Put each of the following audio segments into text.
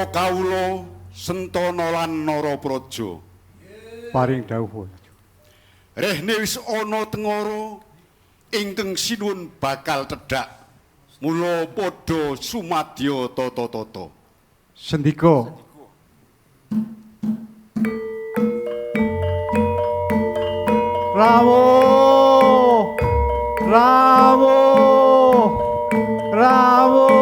Para kawula Sentana lan Narapraja. Paring dawuh. Rehne wis ana tengara ingkang sinuwun bakal tedhak. Mula padha sumadya tata-tata. Sendika. Rawuh. Rawuh. Rawuh.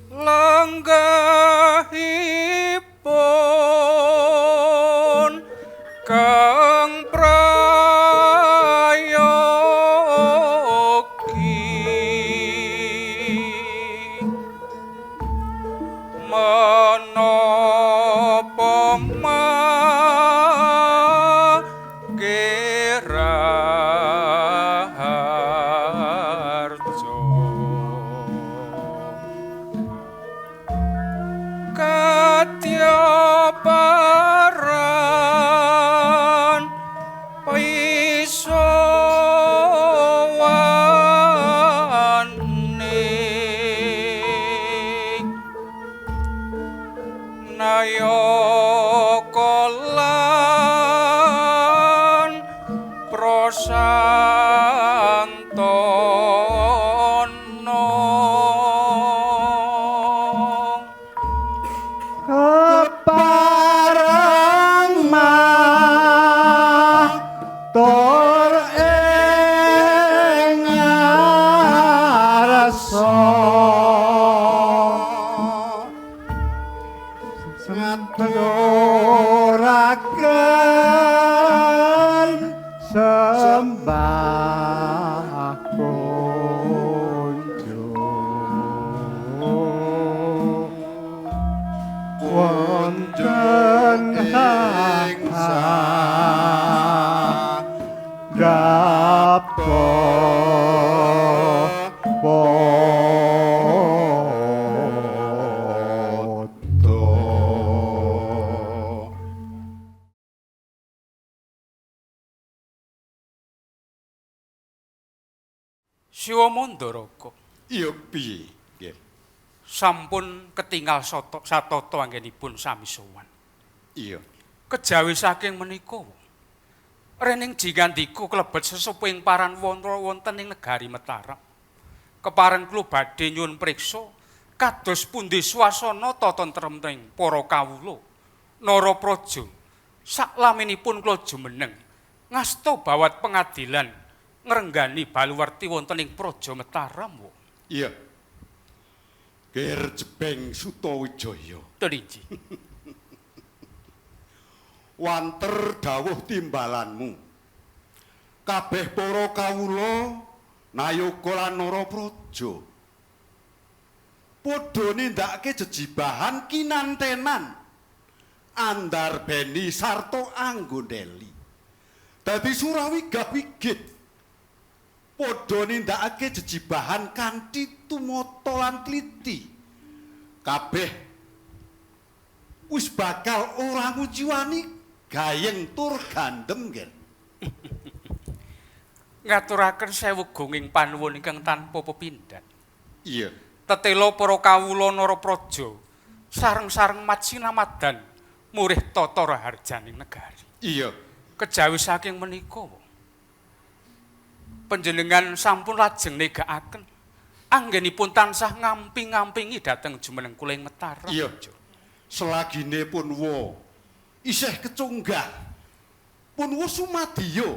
Lenggahipun Kang Prayogi menapa mangkiraharja kadya paran pisowane nayaka lan prasantana. Kepareng matur ing ngarsa ngaturaken sembah kunjung wonten ing sadhapada. Siwa Mandaraka. Iya piye? Nggih. Sampun ketingal satata anggenipun sami sowan. Iya. Kejawi saking menika rening jingandika klebet sesepuhing paran wonten ing negari Mataram. Kepareng kula badhe nyuwun priksa kados pundi swasana tata tentreming para kawula Narapraja saklaminipun kula jumeneng ngasta bawat pengadilan ngrenggani baluwarti wonten ing Praja Mataram. Iya. Ger Jebeng Sutawijaya. Telinci. Wanter dawuh timbalanmu. Kabeh para kawula nayaka lan Narapraja padha nindakake jejibahan kinantenan andarbeni sarta anggondeli. Dadi surawigah wigit padha nindakake jejibahan kanthi tumata lan tliti. Kabeh wis bakal ora nguciwani gayeng tur gandem, Ger. Ngaturaken sewu gunging panuwun ingkang tanpa pepindhan. Iya. Tetela para kawula Narapraja sareng-sareng madsinamadan murih tata raharjaning negari. Iya. Kejawi saking menika panjenengan sampun lajeng negakaken anggenipun tansah ngamping-ngampingi dhateng jumeneng kula ing Mataram. Iya. Selagine pun wa isih kecunggah pun wa sumadya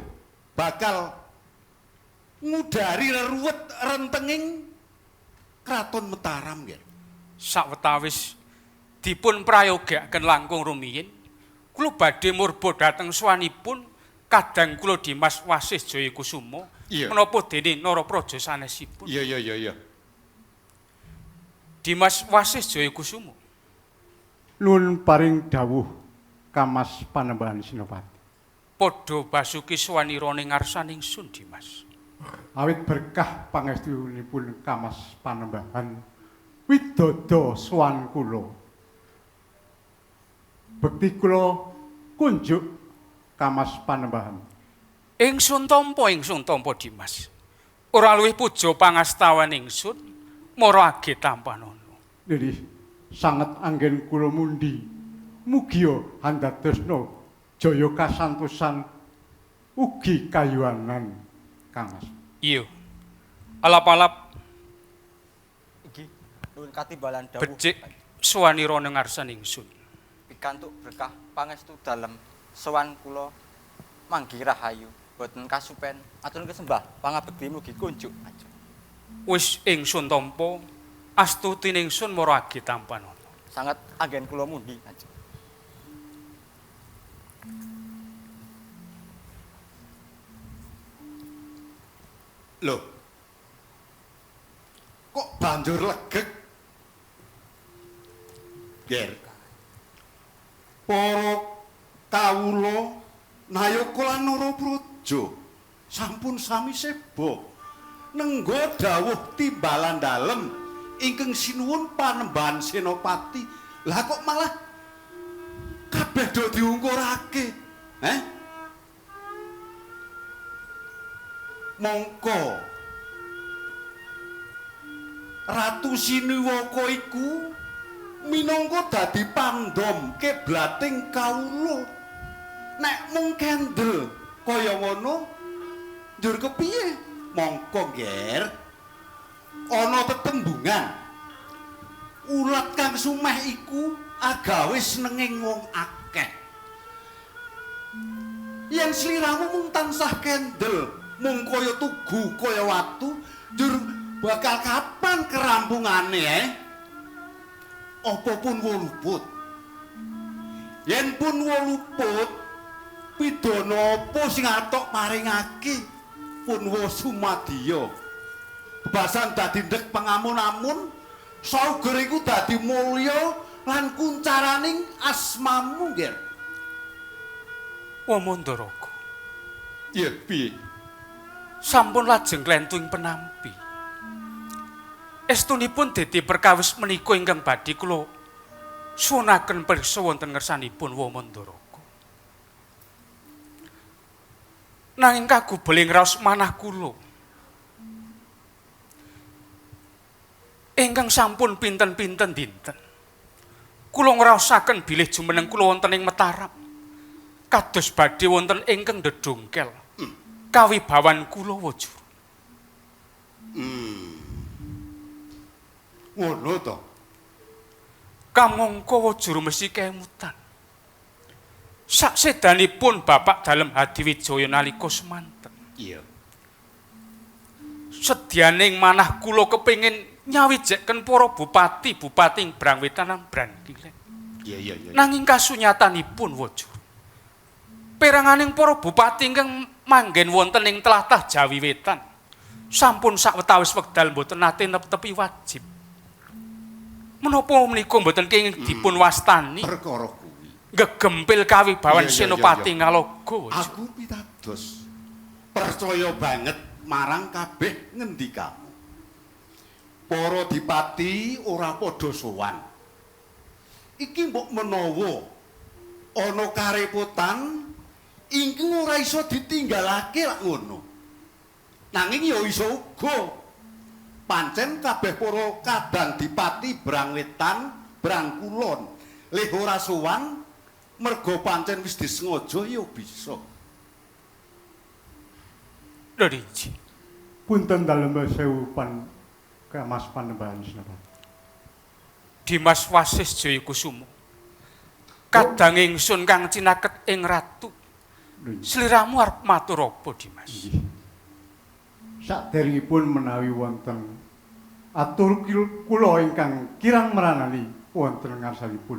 bakal ngudari reruwet rentenging Kraton Mataram, nggih. Sawetawis dipun prayogakaken langkung rumiyin, kula badhe murba dhateng swanipun kadang kula Dimas Wasis Jayakusuma menapa dene Narapraja sanesipun. Iya iya iya iya. Dimas Wasis Jayakusuma. Nuwun paring dawuh Kamas Panembahan Senopati. Padha basuki swanirane ngarsaning sun Dimas. Awit berkah pangestunipun Kamas Panembahan widodo sowan kula. Bekti kula kunjuk Kamas Panembahan. Ingsun tampa Dimas. Ora luwih puja pangastawan ingsun mara age tampanana. Nggih, sanget anggen kula mundi. Mugia handadosna jaya kasantosan ugi kayuwanan Kang Mas. Iya. Alap-alap Inggih, nuwun katimbalan dawuh. Becik suwanira nang ngarsan ingsun. Pikantuk berkah pangestu dalem sowan kula manggi rahayu boten kasupen atur kesembah pangabekti mugi kunjuk. Wis ingsun tampa astuti ingsun mara age tampanana. Sanget anggen kula mundi. Lho. Kok banjur legeg? Ger. Para kawula Nayaka lan Narapraja sampun sami seba nengga dawuh timbalan dalem ingkang sinuwun Panembahan Senopati. Lah kok malah kabeh do diungkurake? Eh? Mongko Ratu Sinuwaka iku minangka dadi pandom kiblating kawula. Nek mung kendel kaya ngono njur kepiye? Mongko Nger, ana tetembungan. Ulat kang sumeh iku agawe senenging wong akeh. Yen sliramu mung tansah kendel, mung kaya tugu kaya watu, njur bakal kapan kerampungane eh? Apa pun woluput. Yen pun woluput, pidana apa sing atok paringake? Pun wa sumadya. Bebasan dadi ndek pangamun-amun, sauger iku dadi mulya lan kuncaraning asmamu, Nger. Wamandaraga. Ya piye? Sampun lajeng klentu ing penampi. Estunipun dadi perkawis menika ingkang badhe kula suwunaken pirsa wonten ngersanipun Wamandaraga. Nanging kagubeling raos manah kula ingkang sampun pinten-pinten dinten kula ngraosaken bilih jumeneng kula wonten ing Mataram kados badhe wonten ingkang ndedongkel kawibawan kula wujud. Ngono to. Kamangka wujur mesti kemutan. Saksedanipun Bapak Dalem Hadiwijaya nalika semanten. Iya. Sedyaning manah kula kepengin nyawijeken para bupati-bupati ing Brangwetan lan Brangkilen. Iya iya iya. Nanging kasunyatanipun wujur. Peranganing para bupati ingkang manggen wonten ing tlatah Jawi Wetan sampun sawetawis wekdal mboten nate netepi wajib. Menapa menika mboten kenging dipun wastani perkara kuwi gegempil kawibawan Senopati Ngalaga. Aku pitados percaya banget marang kabeh ngendikamu. Para dipati ora padha sowan. Iki mbok menawa ana karepotan ingkang ora iso ditinggalake lak ngono. Nanging ya iso uga. Pancen kabeh para kadang dipati Brangwetan, Brangkulon lih ora sowan merga pancen wis disengaja ya bisa. Lho Rinci. Punten dalem sewu pan Mas Panembahan Senopati. Dimas Wasis Jayakusuma. Kadang ingsun kang cinaket ing ratu. Sliramu arep matur apa, Dimas? Nggih. Saderengipun menawi wonten atur kula ingkang kirang meranani wonten ngarsanipun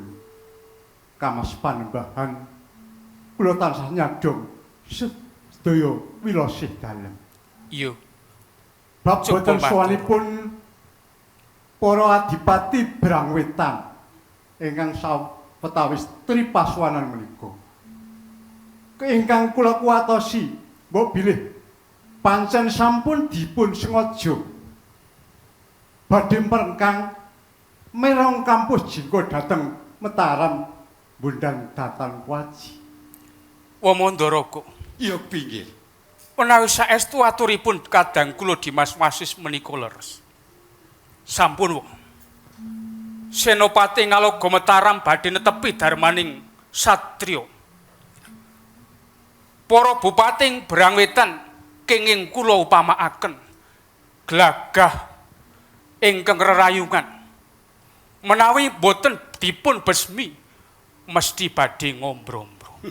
Kamas Panembahan, kula tansah nyadong sedaya wilosih dalem. Iya. Bab boten sowanipun para adipati Brangwetan ingkang sawetawis tripaswanan menika. Ingkang kula kuwatosi mbok bilih pancen sampun dipun sengaja badhe mrengkang merong kampus jingga dhateng Mataram Bundang datan kuaji. Wamandharaka. Ya pinggir. Menawi saestu aturipun kadang kula Dimas Wasis menika leres. Sampun, Wong. Senopati Ngaloga Mataram badhe netepi darmaning satriya. Para bupati ing Brangwetan kenging kula upamakaken glagah ingkang rerayungan. Menawi boten dipun besmi mesti badhe ngombro-ombro.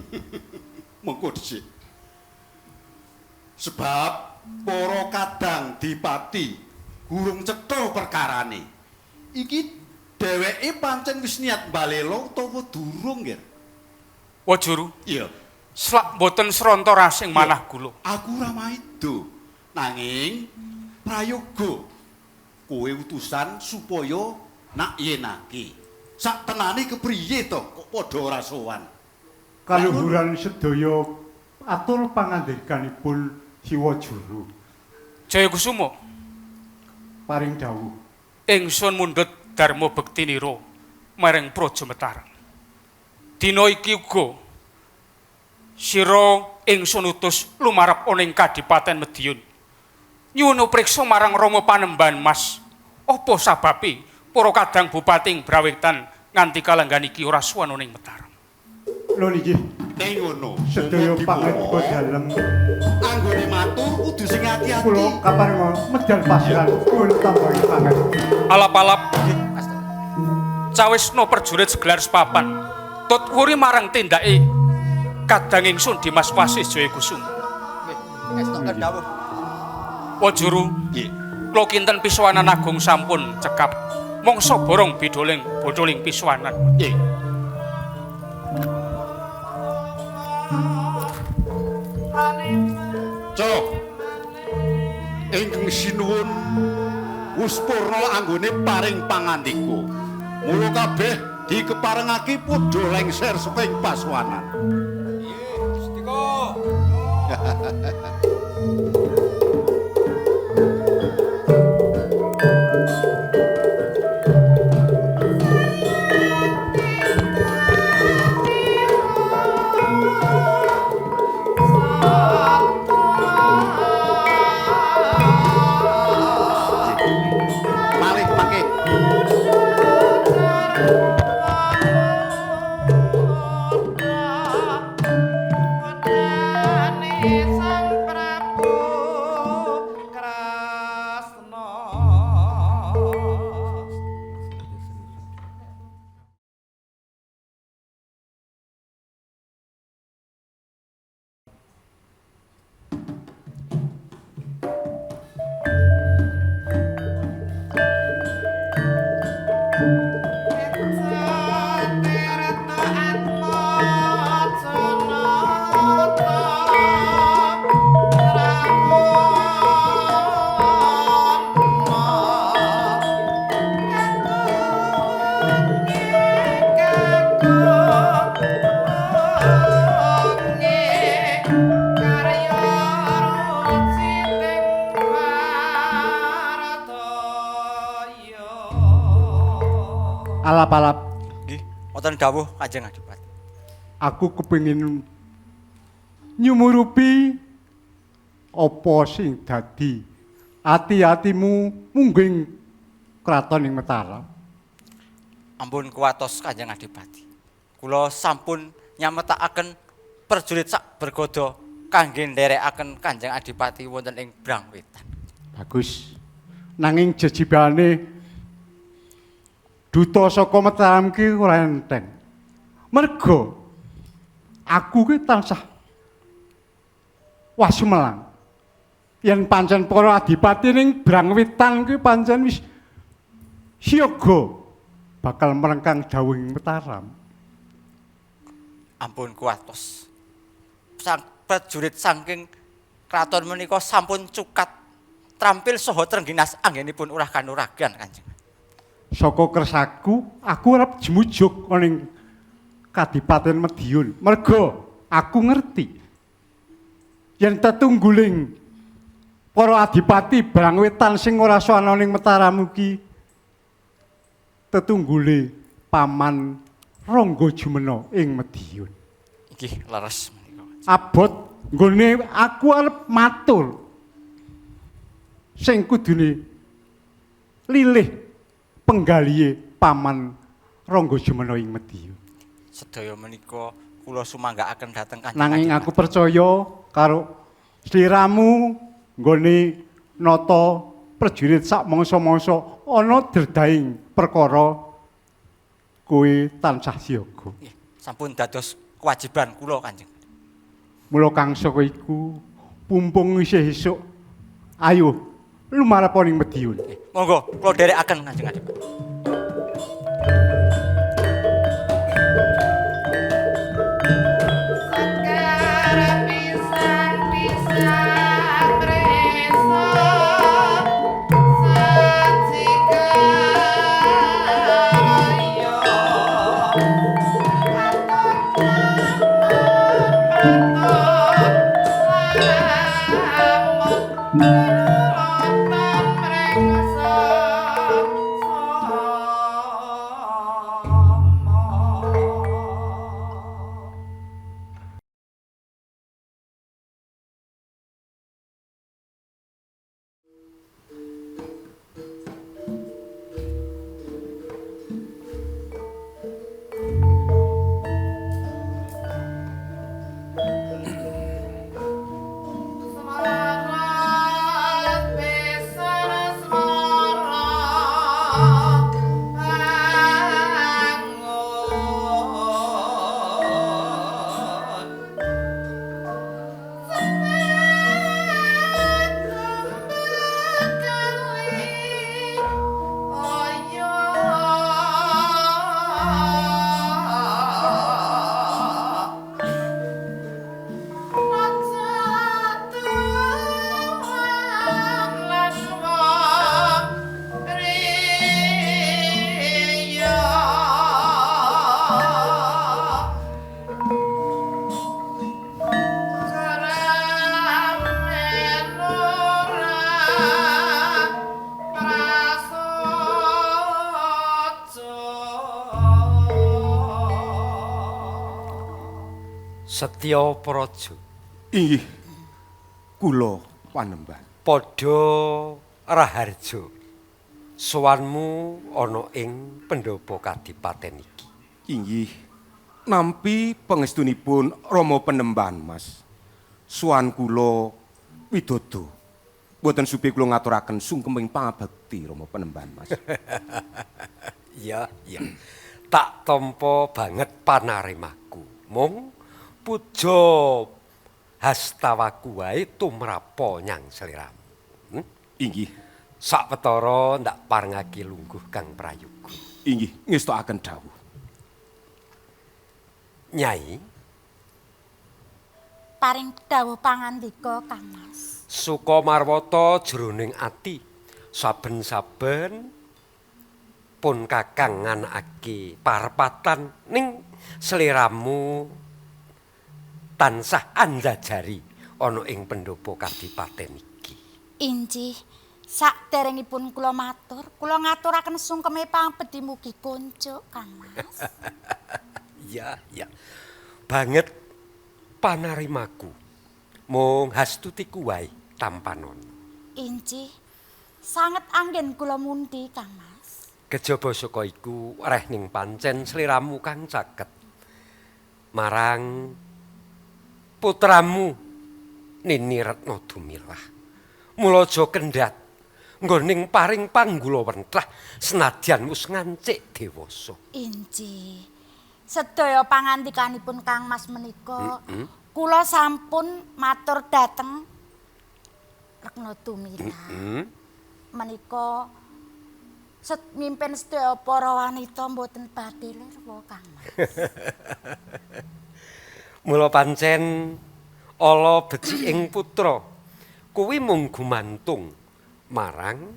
Mengko dhisik. Sebab para kadang dipati gurung cetha perkarane. Iki dheweke pancen wis niat mbalela utawa durung, Ger? Wajuru. Iya. Slak boten sronto rasing manah kula. Aku ora maido. Nanging prayoga kowe utusan supaya nak yenake. Sak tenane kepriye to kok padha ora sowan? Kaluhuran sedaya atur pangandikanipun Siwa Juru. Jayakusuma paring dawuh. Ingsun mundhut dharma bektinira marang Praja Mataram. Dina iki uga sira ingsun utus lumarep ana ing Kadipaten Madiun. Nyuwun priksa marang Rama Panembahan Mas, apa sababe para kadang bupati ing Brawetan nganti kalenggan iki ora sowan ana ing Mataram? Lho niki ning ngono sedaya pangandika dalem anggone matur kudu sing ati-ati. Kula kaparenga medal pasiran nyuwun tambahi pangandika. Alap-alap cawisna prajurit segelar sepapan tut wuri marang tindake kadang ingsun Dimas Wasis Jayakusuma. Nggih, estoken dawuh. Wajuru, nggih. Kula kinten pisuwanan agung sampun cekap. Mongso borong bidoling bodoling pisuwanan. Nggih. Cok. Ingkang sinuwun wis purna anggone paring pangandika. Mula kabeh dikeparengake padha lengser saking pasuwanan. Nggih, Gustika. Malih mangke. Sang Prabu Kresna. Alap-alap Nggih, wonten dawuh Kanjeng Adipati. Aku kepengin nyumurupi apa sing dadi ati-atimu mungging kraton ing Mataram. Ampun kuwatos Kanjeng Adipati. Kula sampun nyametakaken prajurit sak bergoda kangge nderekaken Kanjeng Adipati wonten ing Brangwetan. Bagus. Nanging jejibane duta saka Mataram ki ora enteng. Merga aku ki tansah wasumelang. Yen pancen para adipati ning Brangwetan ki pancen wis siaga bakal merengkang dawuhing Mataram. Ampun kuwatos. Sang prajurit saking kraton menika sampun cukat trampil saha trengginas anggenipun urah kanuragan Kanjeng. Saka kersaku, aku arep jmujuk ana ing Kadipaten Madiun. Merga aku ngerti yen tetungguling para adipati Brangwetan sing ora sowan ning Mataram iki tetunggule paman Rangga Jumena ing Madiun. Inggih, leres menika. Abot nggone aku arep matur. Sing kudune lilih penggalihe paman Rangga Jumena ing Madiun. Sedaya menika kula sumanggaaken dhateng Kanjeng Nanging Adipati. aku percaya karo sliramu nggone nata prajurit sak mangsa-mangsa ana derdaing perkara kowe tansah siaga. Nggih, sampun dados kewajiban kula Kanjeng. Mula kang saka iku pumpung isih esuk ayo lumarep ning Madiun. Nggih, monggo kula dherekaken Kanjeng Adipati. Sekar pisan-pisan presa sajikaraya patut lamun nurutan mrengsa sama. Semarat pisan semara bangun. Semet kembali oyo. Raja tuwang lan wong riya. Keramen ora prasaja. Setya Praja Inggih. Kula panembahan. padha raharja sowanmu ana ing pendopo kadipaten iki. Inggih. Nampi pangestunipun Rama Penembahan Mas. Sowan kula widodo. Mboten supe kula ngaturaken sungkeming pangabekti Rama Penembahan Mas. Iya, iya. Tak tampa banget panarimaku. Mung puja hastawaku wae tumrapa nyang sliramu. Hmm? Inggih. Sawetara ndak parengake lungguh Kang Prayoga. Inggih, ngestokaken dawuh. Nyai, Paring dawuh pangandika Kang Mas. Suka marwata jroning ati saben-saben pun kakang nganakake parepatan ning sliramu tansah anjajari ana ing pendopo kadipaten iki. Injih, sakderengipun kula matur, kula ngaturaken sungkeme pangpedhi mugi kunjuk Kang Mas. Iya, iya. Banget panarimaku. Mung hastutiku wae tampanon. Injih, sanget anggen kula mundi Kang Mas. Kejaba saka iku reh ning pancen sliramu kang caket marang putramu Nini Retno Dumilah. Mula aja kendhat nggoning paring panggula wentrah senadyan wis ngancik dewasa. Injih, sedaya pangandikanipun Kang Mas menika kula sampun matur dhateng Retno Dumilah. Menika mimpin sedaya para wanita mboten badhe lirwa Kang Mas. Mula pancen ala beciking putra kuwi mung gumantung marang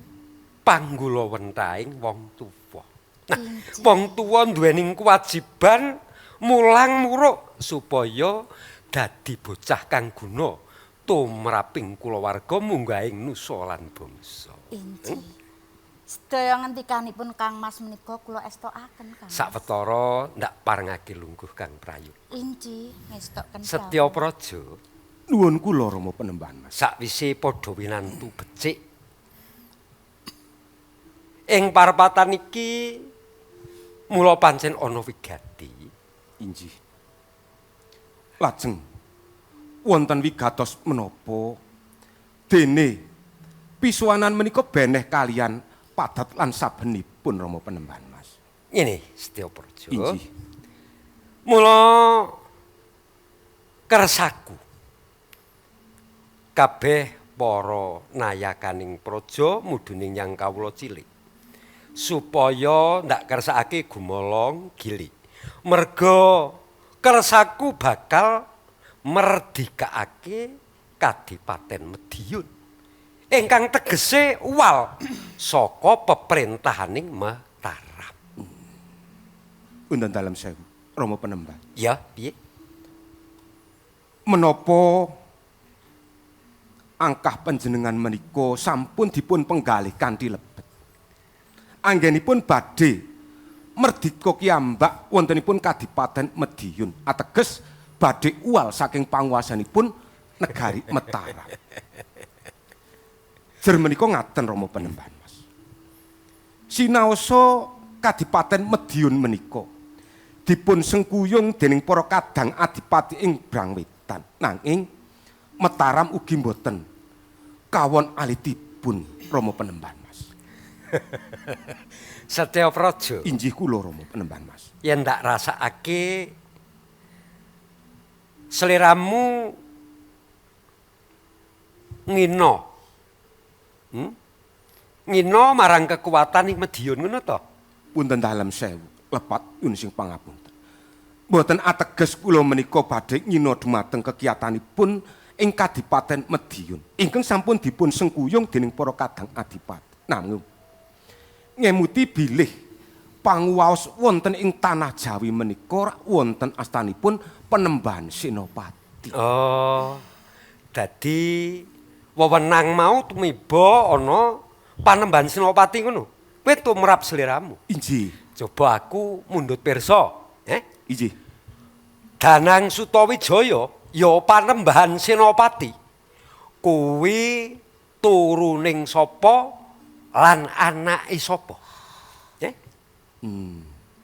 panggula wentahing wong tuwa. Nah, wong tuwa nduweni kewajiban mulang muruk supaya dadi bocah kang guna tumraping kulawarga munggahing nusa lan bangsa. Injih. Sedaya ngendikanipun Kang Mas menika kula estokaken, Kang. Sawetara ndak parengake lungguh Kang Prayoga. Inggih, ngestokaken. Setya Praja. Nuwun kula Rama Panembahan Mas. Sakwise padha winantu becik ing parepatan iki mula pancen ana wigati. Inggih. Lajeng wonten wigatos menapa dene pisuwanan menika beneh kalian padat lan sabenipun Rama Panembahan Mas. Ngene Setya Praja. Inggih. Mula kersaku kabeh para nayakaning praja mudhuning nyang kawula cilik supaya ndak kersakake gumolong gili. Merga kersaku bakal merdikakake Kadipaten Madiun ingkang tegese uwal saka peperentahaning Mataram. Punten dalem sewu Rama Panembahan. Ya, piye? Menapa angkah panjenengan menika sampun dipun penggalih kanthi lebet. Anggenipun badhe merdika kiyambak wontenipun Kadipaten Madiun, ateges badhe uwal saking panguwasanipun negari Mataram. Jer menika ngaten Rama Panembahan Mas. Sinaosa Kadipaten Madiun menika dipun sengkuyung dening para kadang adipati ing Brangwetan. Nanging Mataram ugi mboten kawon alitipun Rama Panembahan Mas. Setya Praja. Inggih kula Rama Panembahan Mas. Yen ndak rasakake seliramu ngina. Ngina marang kekuatan ing Madiun ngono to? Punten dalem sewu, lepat nyuwun sing pangapunten. Mboten ateges kula menika badhe ngina dumateng kekiyatanipun ing Kadipaten Madiun ingkang sampun dipun sengkuyung dening para kadang adipati. Namung ngemuti bilih panguwaos wonten ing tanah Jawi menika wonten astanipun Penembahan Senopati. Oh. Dadi wewenang mau tumiba ana Panembahan Senopati ngono. Kowe tumrap seliramu. Inggih. Coba aku mundhut pirsa, Inggih. Danang Sutawijaya ya Panembahan Senopati. Kuwi turuning sapa lan anake sapa?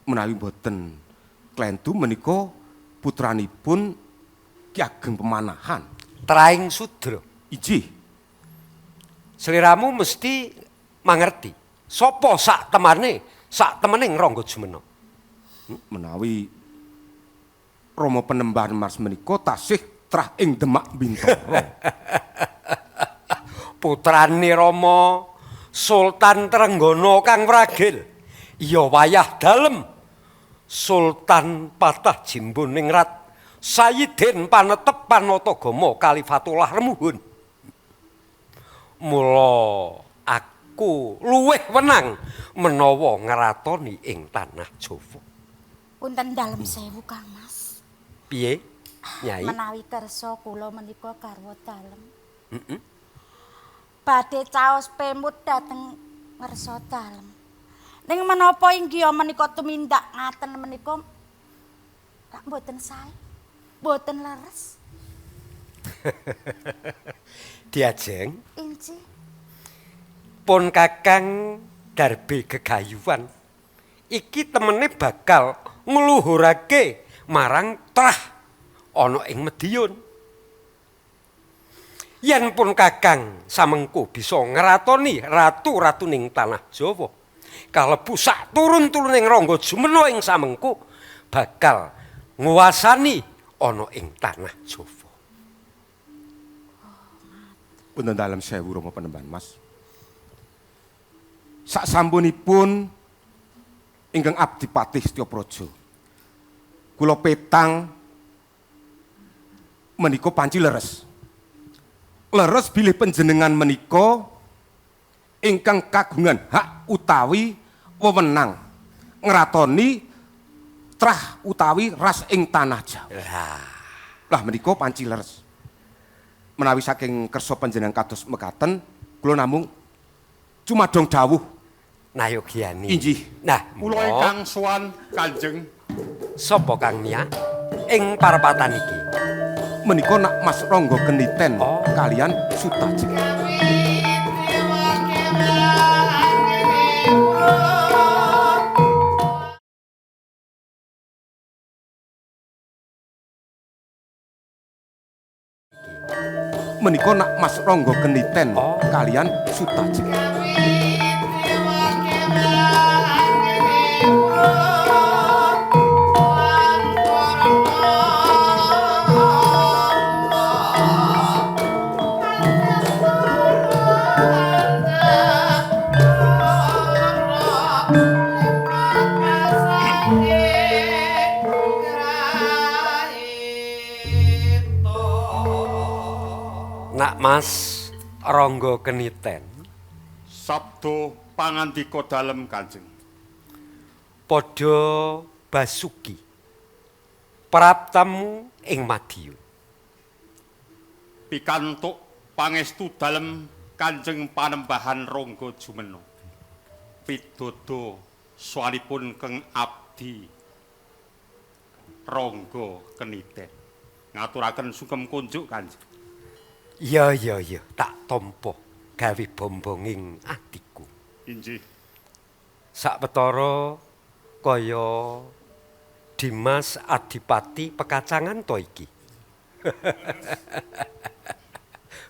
Menawi mboten klentu menika putranipun Ki Ageng Pemanahan. Traing Sudra. Inggih. Seliramu mesti mangerti sapa sak temane, sak temening Rangga Jumena. Menawi Rama Panembahan Mas menika tasih trah ing Demak Bintara. Putrane Rama Sultan Trenggana kang wragil ya wayah dalem Sultan Patah Jimbun Ningrat Sayidin Panetep Panatagama Kalifatullah Remuhun. Mula aku luwih wenang menawa ngratoni ing tanah Jawa. Punten dalem sewu Kang Mas. Piye, Nyai? Menawi kersa kula menika garwa dalem. Badhe caos pemut dhateng ngersa dalem. Ning menapa inggih menika tumindak ngaten menika rak mboten sae. Mboten leres. Diajeng. Inggih. Pun Kakang darbe gegayuhan iki temene bakal ngluhurake marang trah ana ing Madiun. Yen pun Kakang samengko bisa ngratoni ratu-ratuning tanah Jawa, kalebu sak turun-turuning Rangga Jumena ing samengko bakal nguwasani ana ing tanah Jawa. Punten dalem sewu Rama Panembahan Mas. Sak sampunipun ingkang abdi patih Setya Praja, kula petang menika panci leres. Leres bilih panjenengan menika ingkang kagungan hak utawi wewenang ngratoni trah utawi ras ing tanah Jawa. Lah menika panci leres. Menawi saking kersa panjenengan kados mekaten, kula namung cumadong dawuh Nayogyani. Inggih. Nah, Kula ingkang sowan Kanjeng. Sapa Kang Mia ing parapatan iki? Menika nak Mas Rangga Keniten Oh. kalian Sutajaya. Menika nak Mas Rangga Keniten Oh. kalian Sutajaya. Nak Mas Rangga Keniten, Sabdo pangandika dalem Kanjeng. Padha Basuki praptamu ing Madiun. Pikantuk pangestu dalem Kanjeng Panembahan Rangga Jumena. Pidodo sowanipun Keng Abdi Rangga Keniten. Ngaturaken sungkem kunjuk Kanjeng. Ya ya ya, tak tampa gawe bombonging atiku. Inggih. Sawetara kaya Dimas Adipati pekacangan to iki.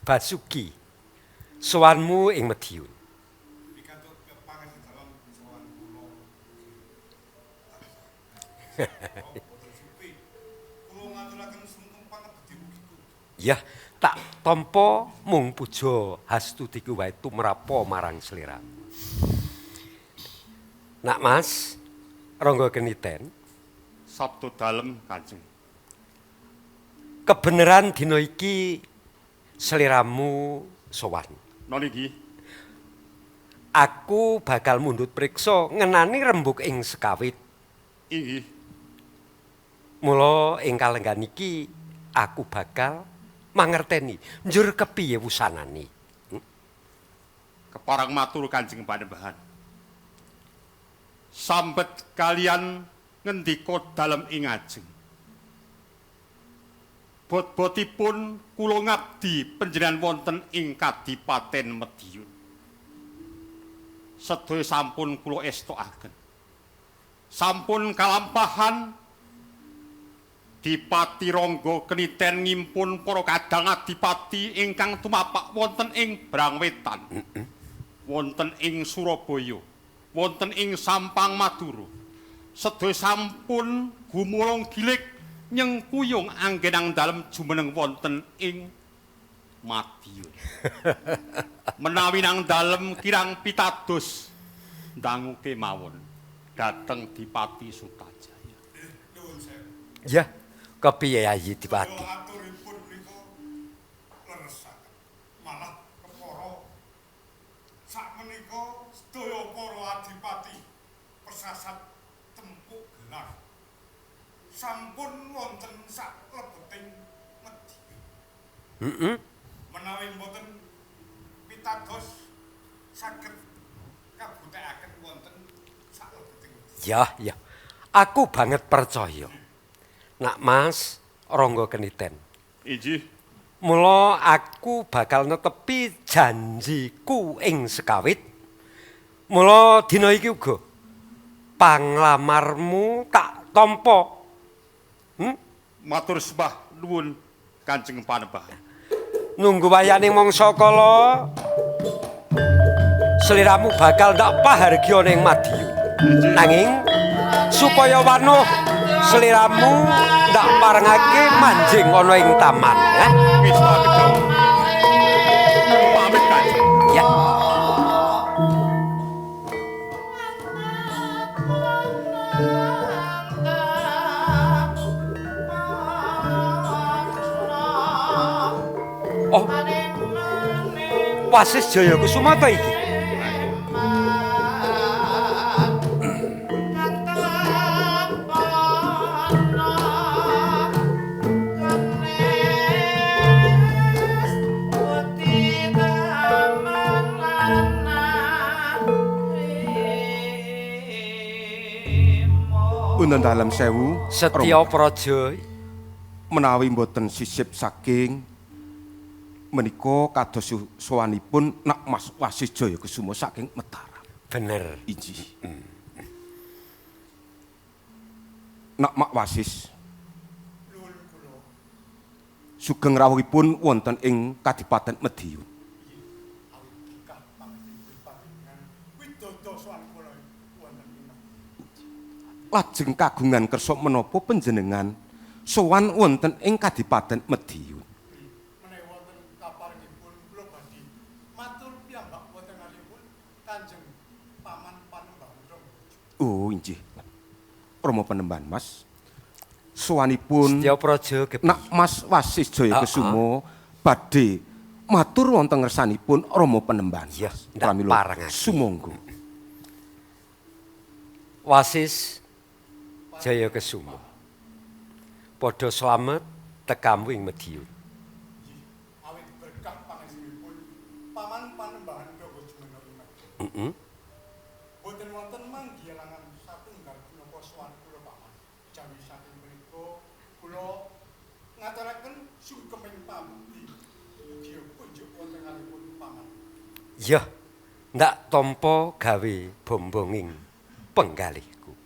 Basuki, sowanmu ing Madiun. Ya, tak tampa mung puja hastutiku wae tumrapa marang sliramu. Nak Mas Rangga Keniten, Sabdo dalem Kanjeng. Kebeneran dina iki sliramu sowan. Noni nggih. Aku bakal mundhut priksa ngenani rembug ing sekawit. Inggih. Mula ing kalenggan iki aku bakal mangerteni njur kepiye wusanane. Kepareng matur Kanjeng Panembahan. Sambet kalian ngendika dalem ing ajeng. Bot-botipun kula ngabdi panjenengan wonten ing Kadipaten Madiun. Sedaya sampun kula estokaken. Sampun kalampahan Dipati Rangga Keniten ngimpun para kadang adipati ingkang tumapak wonten ing Brangwetan, wonten ing Surabaya, wonten ing Sampang Madura. Sedaya sampun gumulung gilik nyengkuyung anggenang dalem jumeneng wonten ing Madiun. Menawi nang dalem kirang pitados ndangu kemawon dhateng Dipati Sutajaya. Ya. Kepiye Yayi Dipati? Aturipun menika leresaken. Malah kepara sakmenika sedaya para adipati pesasat tempuk gelar sampun wonten saklebeting Madiun. Heeh. Menawi mboten pitados saged kabutekaken wonten saklebeting Madiun. Ya, ya. Aku banget percaya. Nak Mas Rangga Keniten. Inggih. Mula aku bakal netepi janjiku ing sekawit. Mula dina iki uga panglamarmu tak tampa. Matur sembah nuwun Kanjeng Panembahan. Nunggu wayane mangsa kala sliramu bakal ndak pahargya ning Madiun. Nanging supaya wanuh sliramu ndak parengake manjing ana ing taman, ya. Wis tak kedhawuh. Pamit Kanjeng. Ya. Oh. Wasis Jaya Kusuma ta iki? Punten dalem sewu. Setya Praja menawi mboten sisip saking menika kados sowanipun Nak Mas Wasis Jaya Kesuma saking Mataram. Bener. Injih. Nak Mak Wasis. Sugeng rawuhipun wonten ing Kadipaten Madiun. Lajeng kagungan kersa menapa panjenengan sowan wonten ing Kadipaten Madiun. Menawi wonten kaparengipun kula badhe matur piyambak wonten ngalihipun Kanjeng Paman Panembahan Rangga. Oh injih. Rama Panembahan Mas. Sowanipun Setya Praja Nak Mas Wasis Jaya Kesuma badhe matur wonten ngersanipun Rama Panembahan. Iya, ndak parengake. Sumangga. Wasis Jaya Kesuma. Padha slamet tekamu ing Madiun. Awit berkah pangestunipun Paman Panembahan Rangga Jumena ing Madiun. Heeh. Boten wonten manggilangan satunggal punapa sowan kula Paman. Jawi saking menika kula ngaturaken sungkeming pamukti mugi kunjuk wonten kalihipun Paman. Ya, ndak tampa gawe bombonging penggalihku.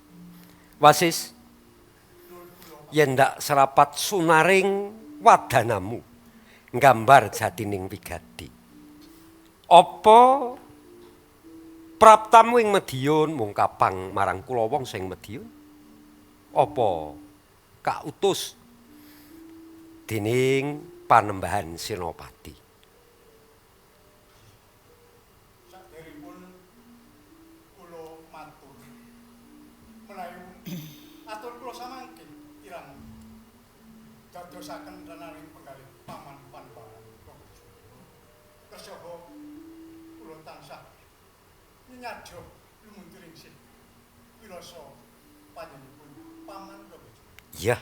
Wasis, yen ndak serapat sunaring wadanamu nggambar jatining wigati. Apa praptamu ing Madiun mung kapang marang kula wangsa ing Madiun? Apa kautus dening Panembahan Senopati? Saderipun kula matur menawi atur kula samangke kirang dadosaken renaring penggalih Paman Panembahan Rangga Jumena. Kersaha kula tansah nyenyadha lumunturing sih wirasa panjenenganipun Paman Rangga Jumena. Ya,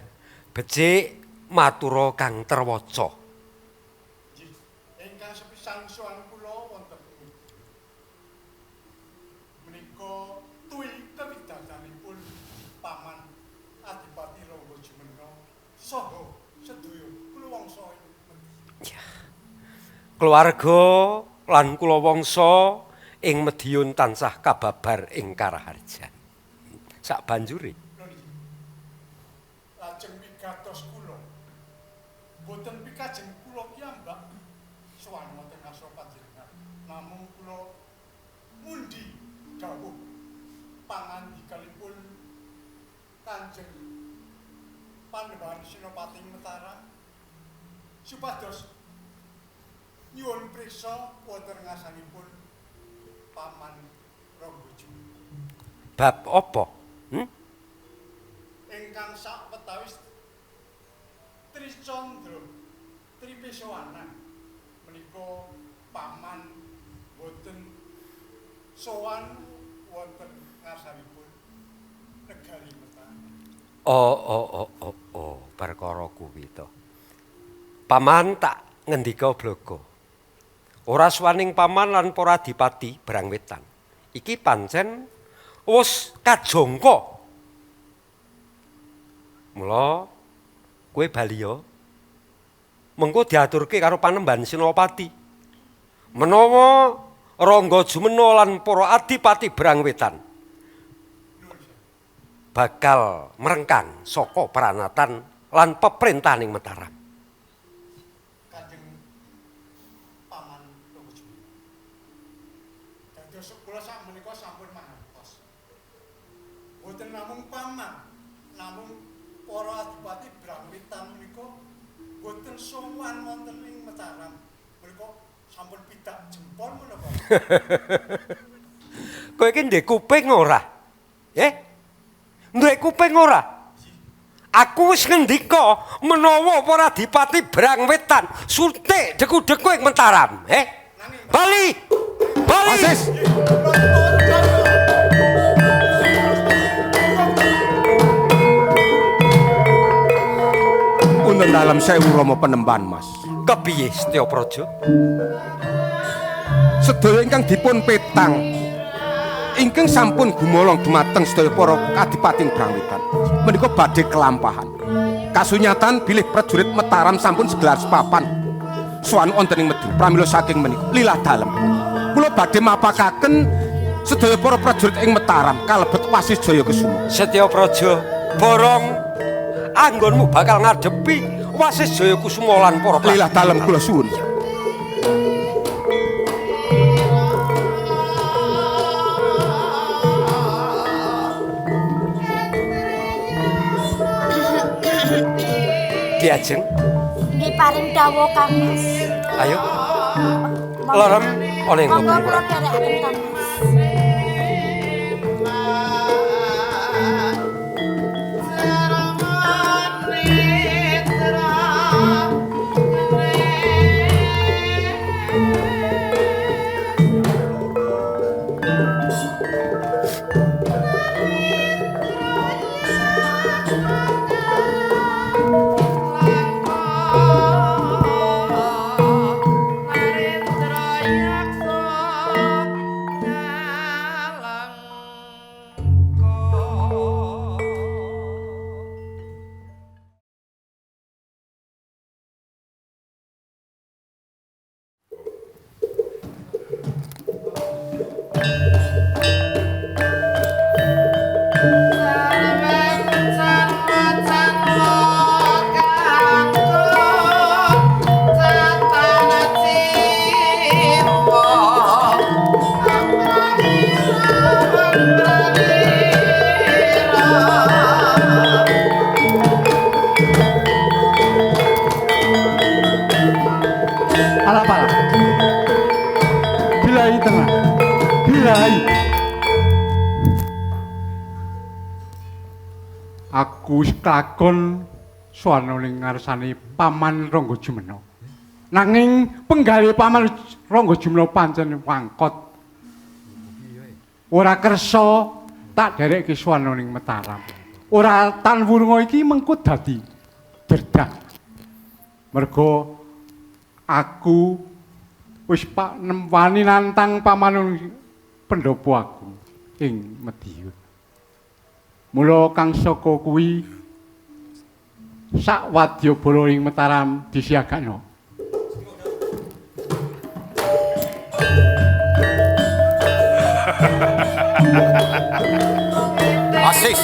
becik matura kang terwaca. Nggih, ingkang sepisan sowan kula wonten ing menika tuwi kewidadanipun Paman Adipati Rangga Jumena saha sedaya kula wangsa ing Madiun. Keluarga lan kula wangsa ing Madiun tansah kababar ing karaharjan. Sabanjure Lajeng wigatos kula boten pikajeng kula piyambak sowan wonten ngarsa panjenengan, namung kula mundi dawuh pangandikanipun Kanjeng Panembahan Senopati Mataram supados nyuwun priksa wonten ngarsanipun Paman Rangga Jumena. Bab apa? Ingkang sawetawis Tricandra Tripesowanan menika Paman boten sowan wonten ngarsanipun negari Mataram. Oh oh oh oh oh, perkara kuwi to. Paman tak ngendika bloga. Ora suwaning paman lan para adipati Brangwetan. Iki pancen wis kajangka. Mula kowe bali ya. Mengko diaturke karo Panembahan Senopati. Menawa Rangga Jumena lan para adipati Brangwetan bakal merengkang saka pranatan lan peprentahaning Mataram. Kanjeng Paman Rangga Jumena. Dados kula sak menika sampun mangertos. Boten namung paman, namung para adipati Brangwetan menika boten sowan wonten ing Mataram. Menika sampun pidak jempol menapa. Kowe iki ndek kuping ora? Ndek kuping ora? Aku wis ngendika menawa para adipati Brangwetan suntik deku-deku ing Mataram, Bali! Bali! Wasis. Punten dalem sewu Rama Panembahan Mas. Kepiye Setya Praja? Sedaya ingkang dipun petang Ingkang sampun gumolong dumateng sedaya para kadipating Brangwetan menika badhe kelampahan. Kasunyatan bilih prajurit Mataram sampun segelar sepapan sowan wonten ing Madura. Pramila saking menika lilah dalem kula badhe mapakaken sedaya para prajurit ing Mataram kalebet Wasis Jaya Kesuma. Setya Praja, borong anggonmu bakal ngadepi Wasis Jaya Kusuma lan para prajurit. Lilah dalem kula suwun. Ki Ajeng, Nggih paring dawuh Kang Mas. Ayo. Lerem ana ing Monggo pungkuran. kula dherekaken Kang Mas. Alah pala. Bilai tengah. Bilai. Aku wis kelakon sowan ning ngarsane Paman Rangga Jumena. Nanging penggalih Paman Rangga Jumena pancen wangkot. Ora kersa tak dherekke sowan ning Mataram. Ora tan wurunga iki mengko dadi derdah. Mergo aku wis pak nempani nantang paman pendopo aku ing Madiun. Mula kang saka kuwi sak wadyabala ing Mataram disiagakno. Wasis.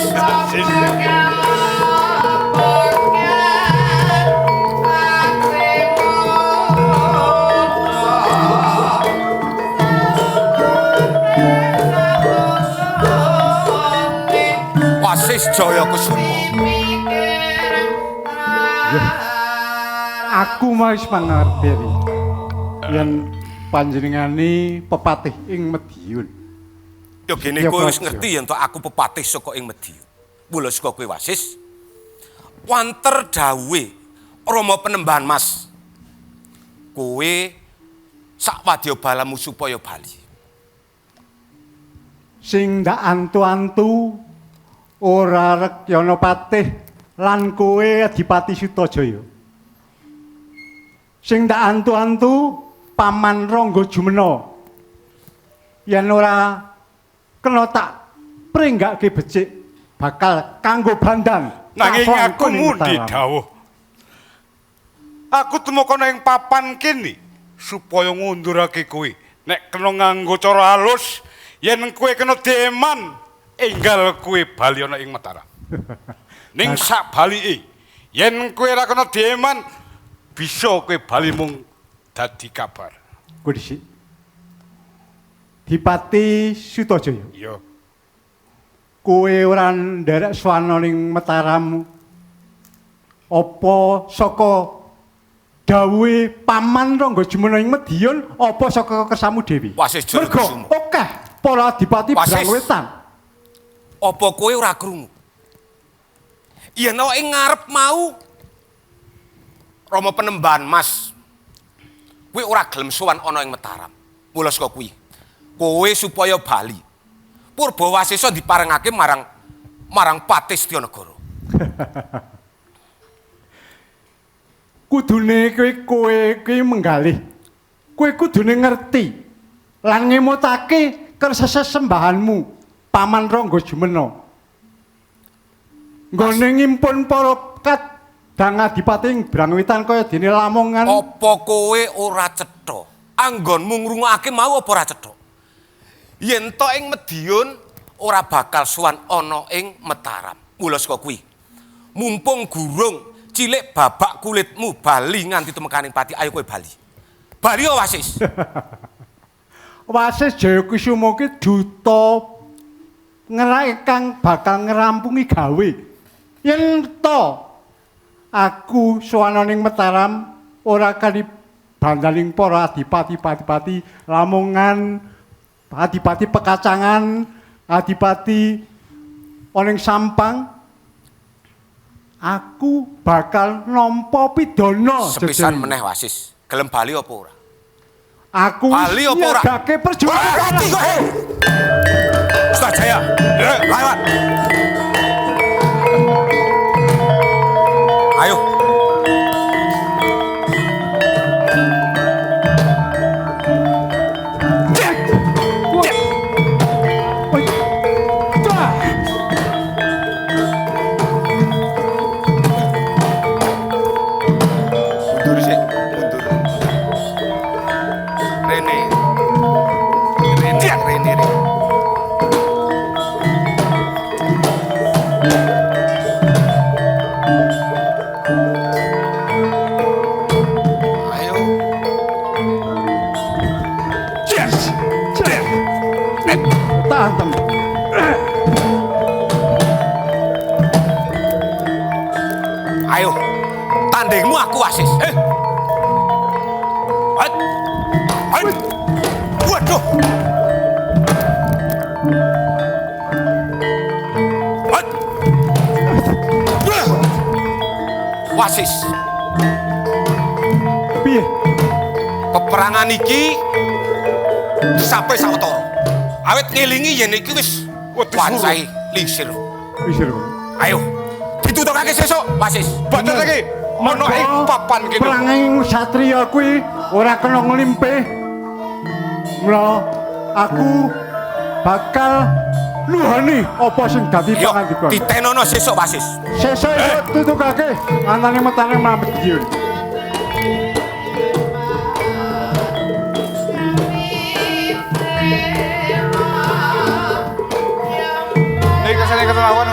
Wasis Jaya Kusuma. Aku wis mangerti yen panjenengane pepatih ing Madiun. Ya gene Ya, kowe wis Praja. ngerti yen to aku pepatih saka ing Madiun. Mula saka kowe Wasis wanter dawuhe Rama Penembahan Mas. Kowe sak wadya balamu supaya bali. Sing ndak antu-antu ora rekyana patih lan kowe Adipati Sutajaya. Sing ndak antu-antu Paman Rangga Jumena. Yen ora kena tak pringgake becik bakal kanggo bandan. Nanging Tak aku songkon ing mundi Mataram. dawuh. Aku tumeka ing papan kene supaya ngundurake kowe. Nek kena nganggo cara halus, yen kowe kena deman, enggal kowe bali ana ing Mataram. Ning sak balike, yen kowe ora kena deman, bisa kowe bali mung dadi kabar. Kowe dhisik. Dipati Sutajaya. Iya. Kowe ora nderek swana ning Mataram apa saka dawuhe Paman Rangga Jumena ing Madiun apa saka kersamu dhewe? Wasis Jaya Mergo Kusuma. akeh para adipati Wasis. Brangwetan. Apa kowe ora krungu? Yen awake ngarep mau Rama Penembahan Mas. Kowe ora gelem sowan ana ing Mataram. Mula saka kuwi, kowe supaya bali. Purba Wasesa diparengake marang marang Patih Setyanegara. Kudune kowe kowe kuwi menggalih. Kowe kudune ngerti lan ngemutake kersesembahanmu Paman Rangga Jumena. Nggone ngimpun para kadang adipati ing Brangwetan kaya dene Lamongan. Apa kowe ora cetha? Anggonmu ngrungokake mau apa ora cetha? Yen to ing Mediun ora bakal sowan ana ing Mataram. Mula saka kuwi, mumpung gurung cilik babak kulitmu bali nganti tumekaning pati, ayo kowe bali. Bali ya Wasis. Wasis Jayakusuma ki duta ngerak kang bakal ngerampungi gawe. Yen to aku sowan ning Mataram ora kali bandaling para adipati-adipati Lamongan, adipati Pekacangan, adipati oning Sampang, aku bakal nampa pidana. Sepisan meneh Wasis, gelem bali apa ora? Aku bali apa ora? Nyagake perjuangan. Mati kowe. Ustajaya, lewat. Ayo. Mundur sik, mundur. Rene. Rene, rene, rene. Ayo. Yes. Tahan. Ayo. Tandingmu aku Wasis. Hat. Hat. Waduh. Hat. Wah. Wasis. Piye? Peperangan iki sampai sawetara. Awit ngelingi yen iki wis wancai lingsir. Lingsir. Ayo, ditutokake sesuk, Wasis. Boten iki ana ing papan kene. Peranging satriya kuwi ora kena nglimpe. Mula aku bakal nuhani apa sing dadi pangandikan. Ditenono sesuk, Wasis. Sesuk tutukake antane metane Madiun. Nek kesane ketelawan.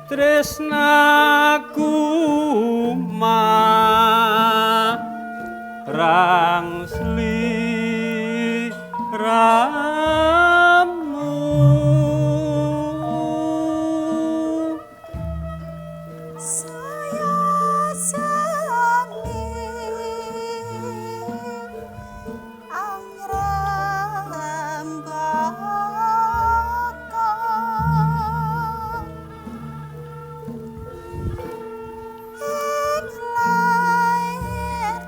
Tresnaku marang sliramu. Saya sami angrembaka. Ing lair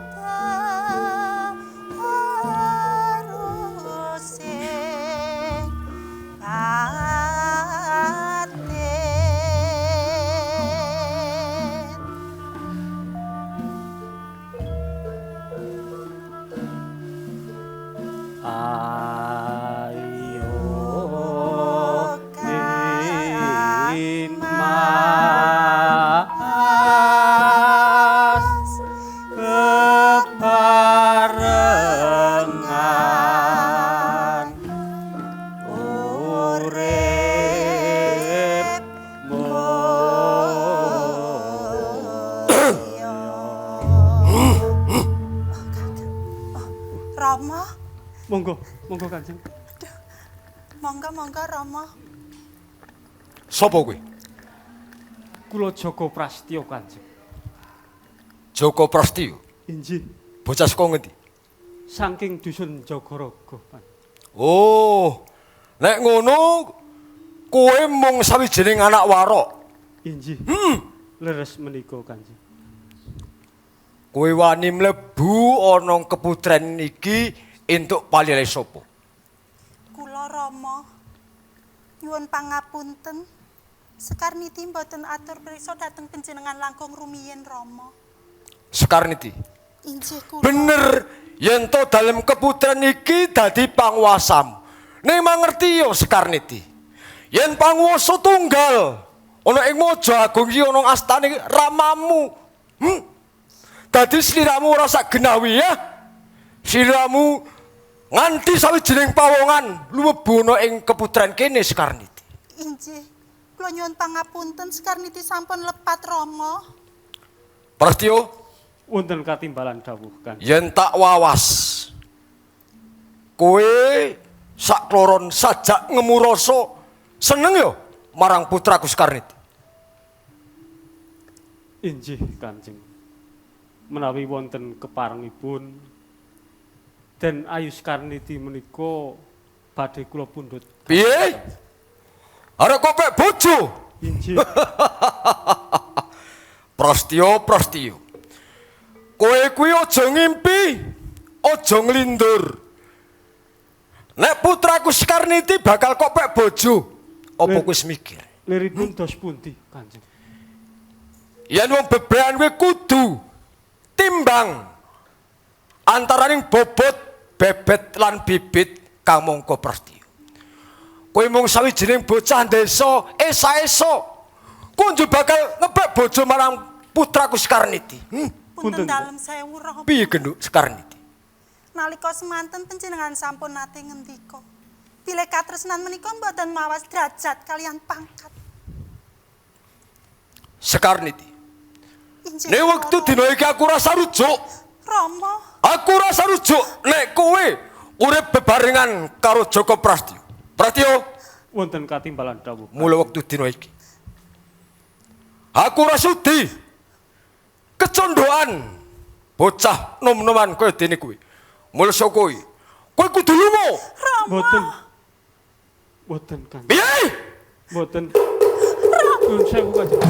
Ayo Mas bebarengan urip mulya. Rama, Monggo, monggo Kanjeng. monggo monggo Rama. Sopo kowe? Kula Joko Prastya Kanjeng. Joko Prastyo. Inggih, Bocah saka ngendi? saking dusun Jagaraga, Pak. Oh, nek ngono kowe mung sawijining anak warok. Inggih. Leres menika Kanjeng. Kowe wani mlebu ana keputren iki entuk palile sapa? Kula Rama nyuwun pangapunten. Sekarniti mboten atur priksa dhateng panjenengan langkung rumiyin Rama. Sekarniti. Inggih kula. Bener yen to dalem keputren iki dadi panguwasamu. Ning mangerti ya Sekarniti. Yen panguwasa tunggal ana ing Mojo Agung iki ana astane ramamu. Dadi sliramu ora sak genawi ya. Sliramu nganti sawijining pawongan lumebu ana ing keputren kene Sekarniti. Inggih. Kula nyuwun pangapunten Sekarniti sampun lepat Rama. Prastyo, Wonten katimbalan dawuh Kanjeng. yen tak wawas kowe sakloron sajak ngemu rasa seneng yo marang putraku Sekarniti. Inggih Kanjeng. Menawi wonten keparengipun Den Ayu Sekarniti menika badhe kula pundhut. Piye? Arep kopek bojo. Inggih. Prastyo, Prastyo. Kowe kuwi aja ngimpi, aja nglindur. Nek putraku Sekarniti bakal kopek bojo, apa kowe wis mikir? Liripun dos pundi Kanjeng? Yen wong bebean kuwi kudu timbang antaraning bobot, bebet lan bibit kamangka Prastyo. Kowe mung sawijining bocah desa esa-esa kunju bakal ngebek bojo marang putraku Sekarniti. Punten dalem sewu Rama. Piye genduk Sekarniti? Nalika semanten panjenengan sampun nate ngendika. Bilih katresnan menika mboten mawas derajat kalian pangkat. Sekarniti. Inggih. Nek wektu dina iki aku rasa rujuk. Rama, Aku rasa rujuk nek kowe urip bebarengan karo Joko Prastyo. Prastyo, Wonten katimbalan dawuh. mula wektu dina iki. Aku ora sudi kecondoan bocah nom-noman kaya dene kuwi. Mula saka kowe, kowe kudu lunga. Mboten. Mboten Kanjeng. Piye? Mboten. Nuwun sewu Kanjeng.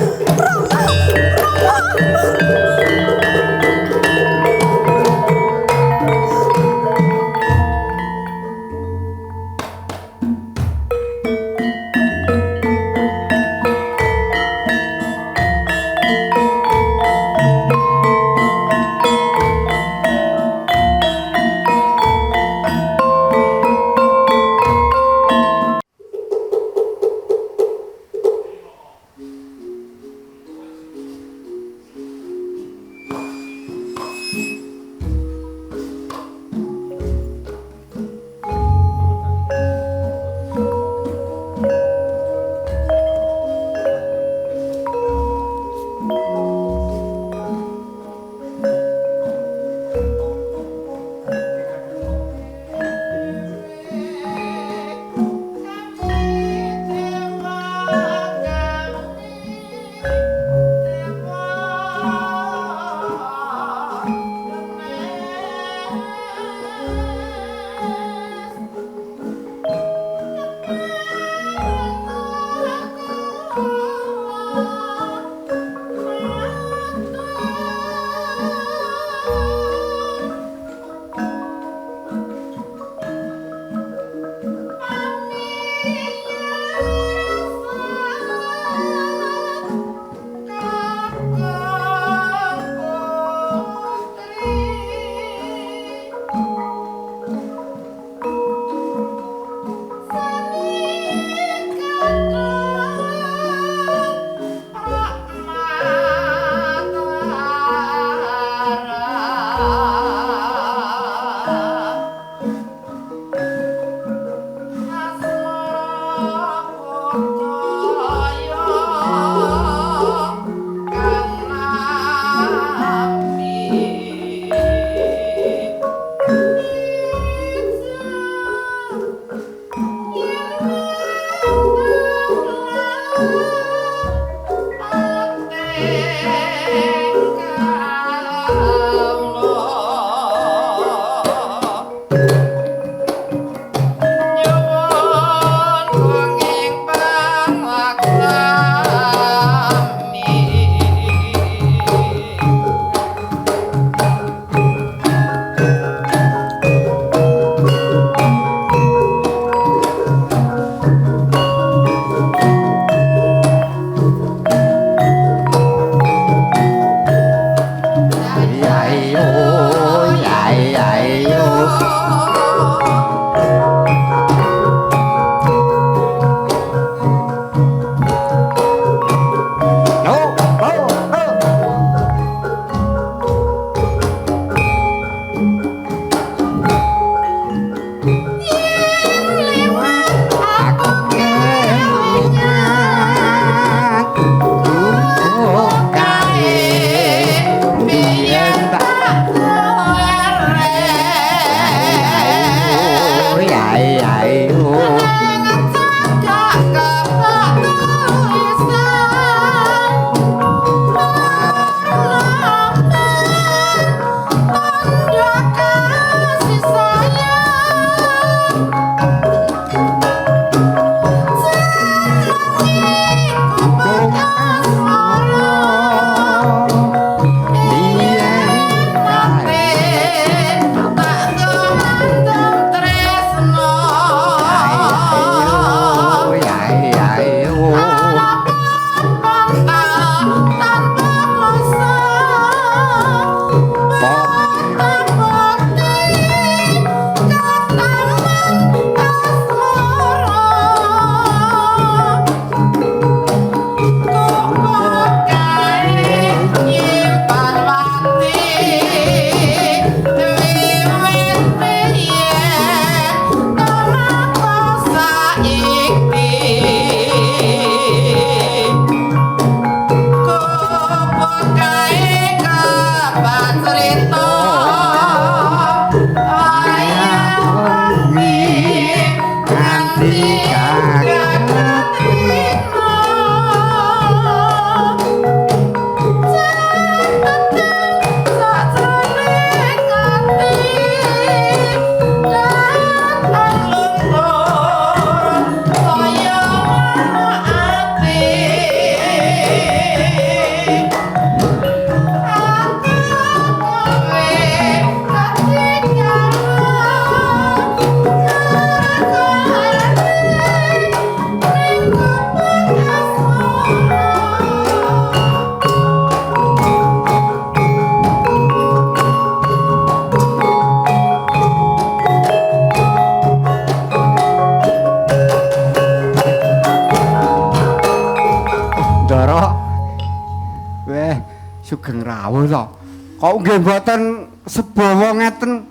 Kok nggih mboten sebawa ngeten.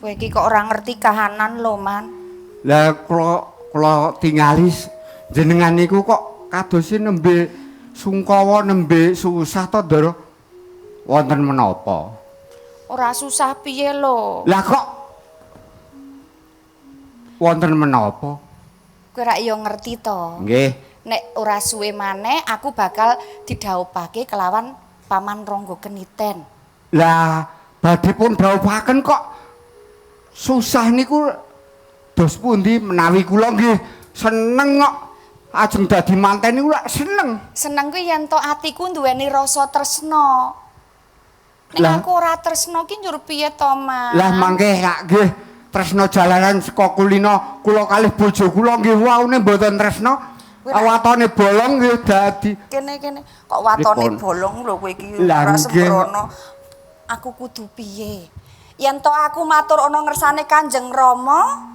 Kowe iki kok ora ngerti kahanan lho, Man. Lah kula tingali jenengan niku kok kadose nembe sungkawa nembe susah to, Ndara. Wonten menapa? Ora susah piye lho. Lah kok wonten menapa? Kowe rak ya ngerti to. Nggih. Nek ora suwe maneh aku bakal didhawuhake kelawan Paman Rangga Keniten. Lah badhe pun dhawuhaken kok susah niku dos pundi menawi kula nggih seneng kok ajeng dadi manten niku lak seneng. Seneng kuwi yen to atiku duweni rasa tresna. Nek aku ora tresna ki njur piye to, Mas? Lah mangke lak nggih tresna jalaran saka kulina kula kalih bojo kula nggih waune mboten tresna. Watone bolong nggih dadi. Kene-kene kok watone bolong lho kowe iki ora sembrono. Aku kudu piye? Yen to aku matur ana ngersane Kanjeng Rama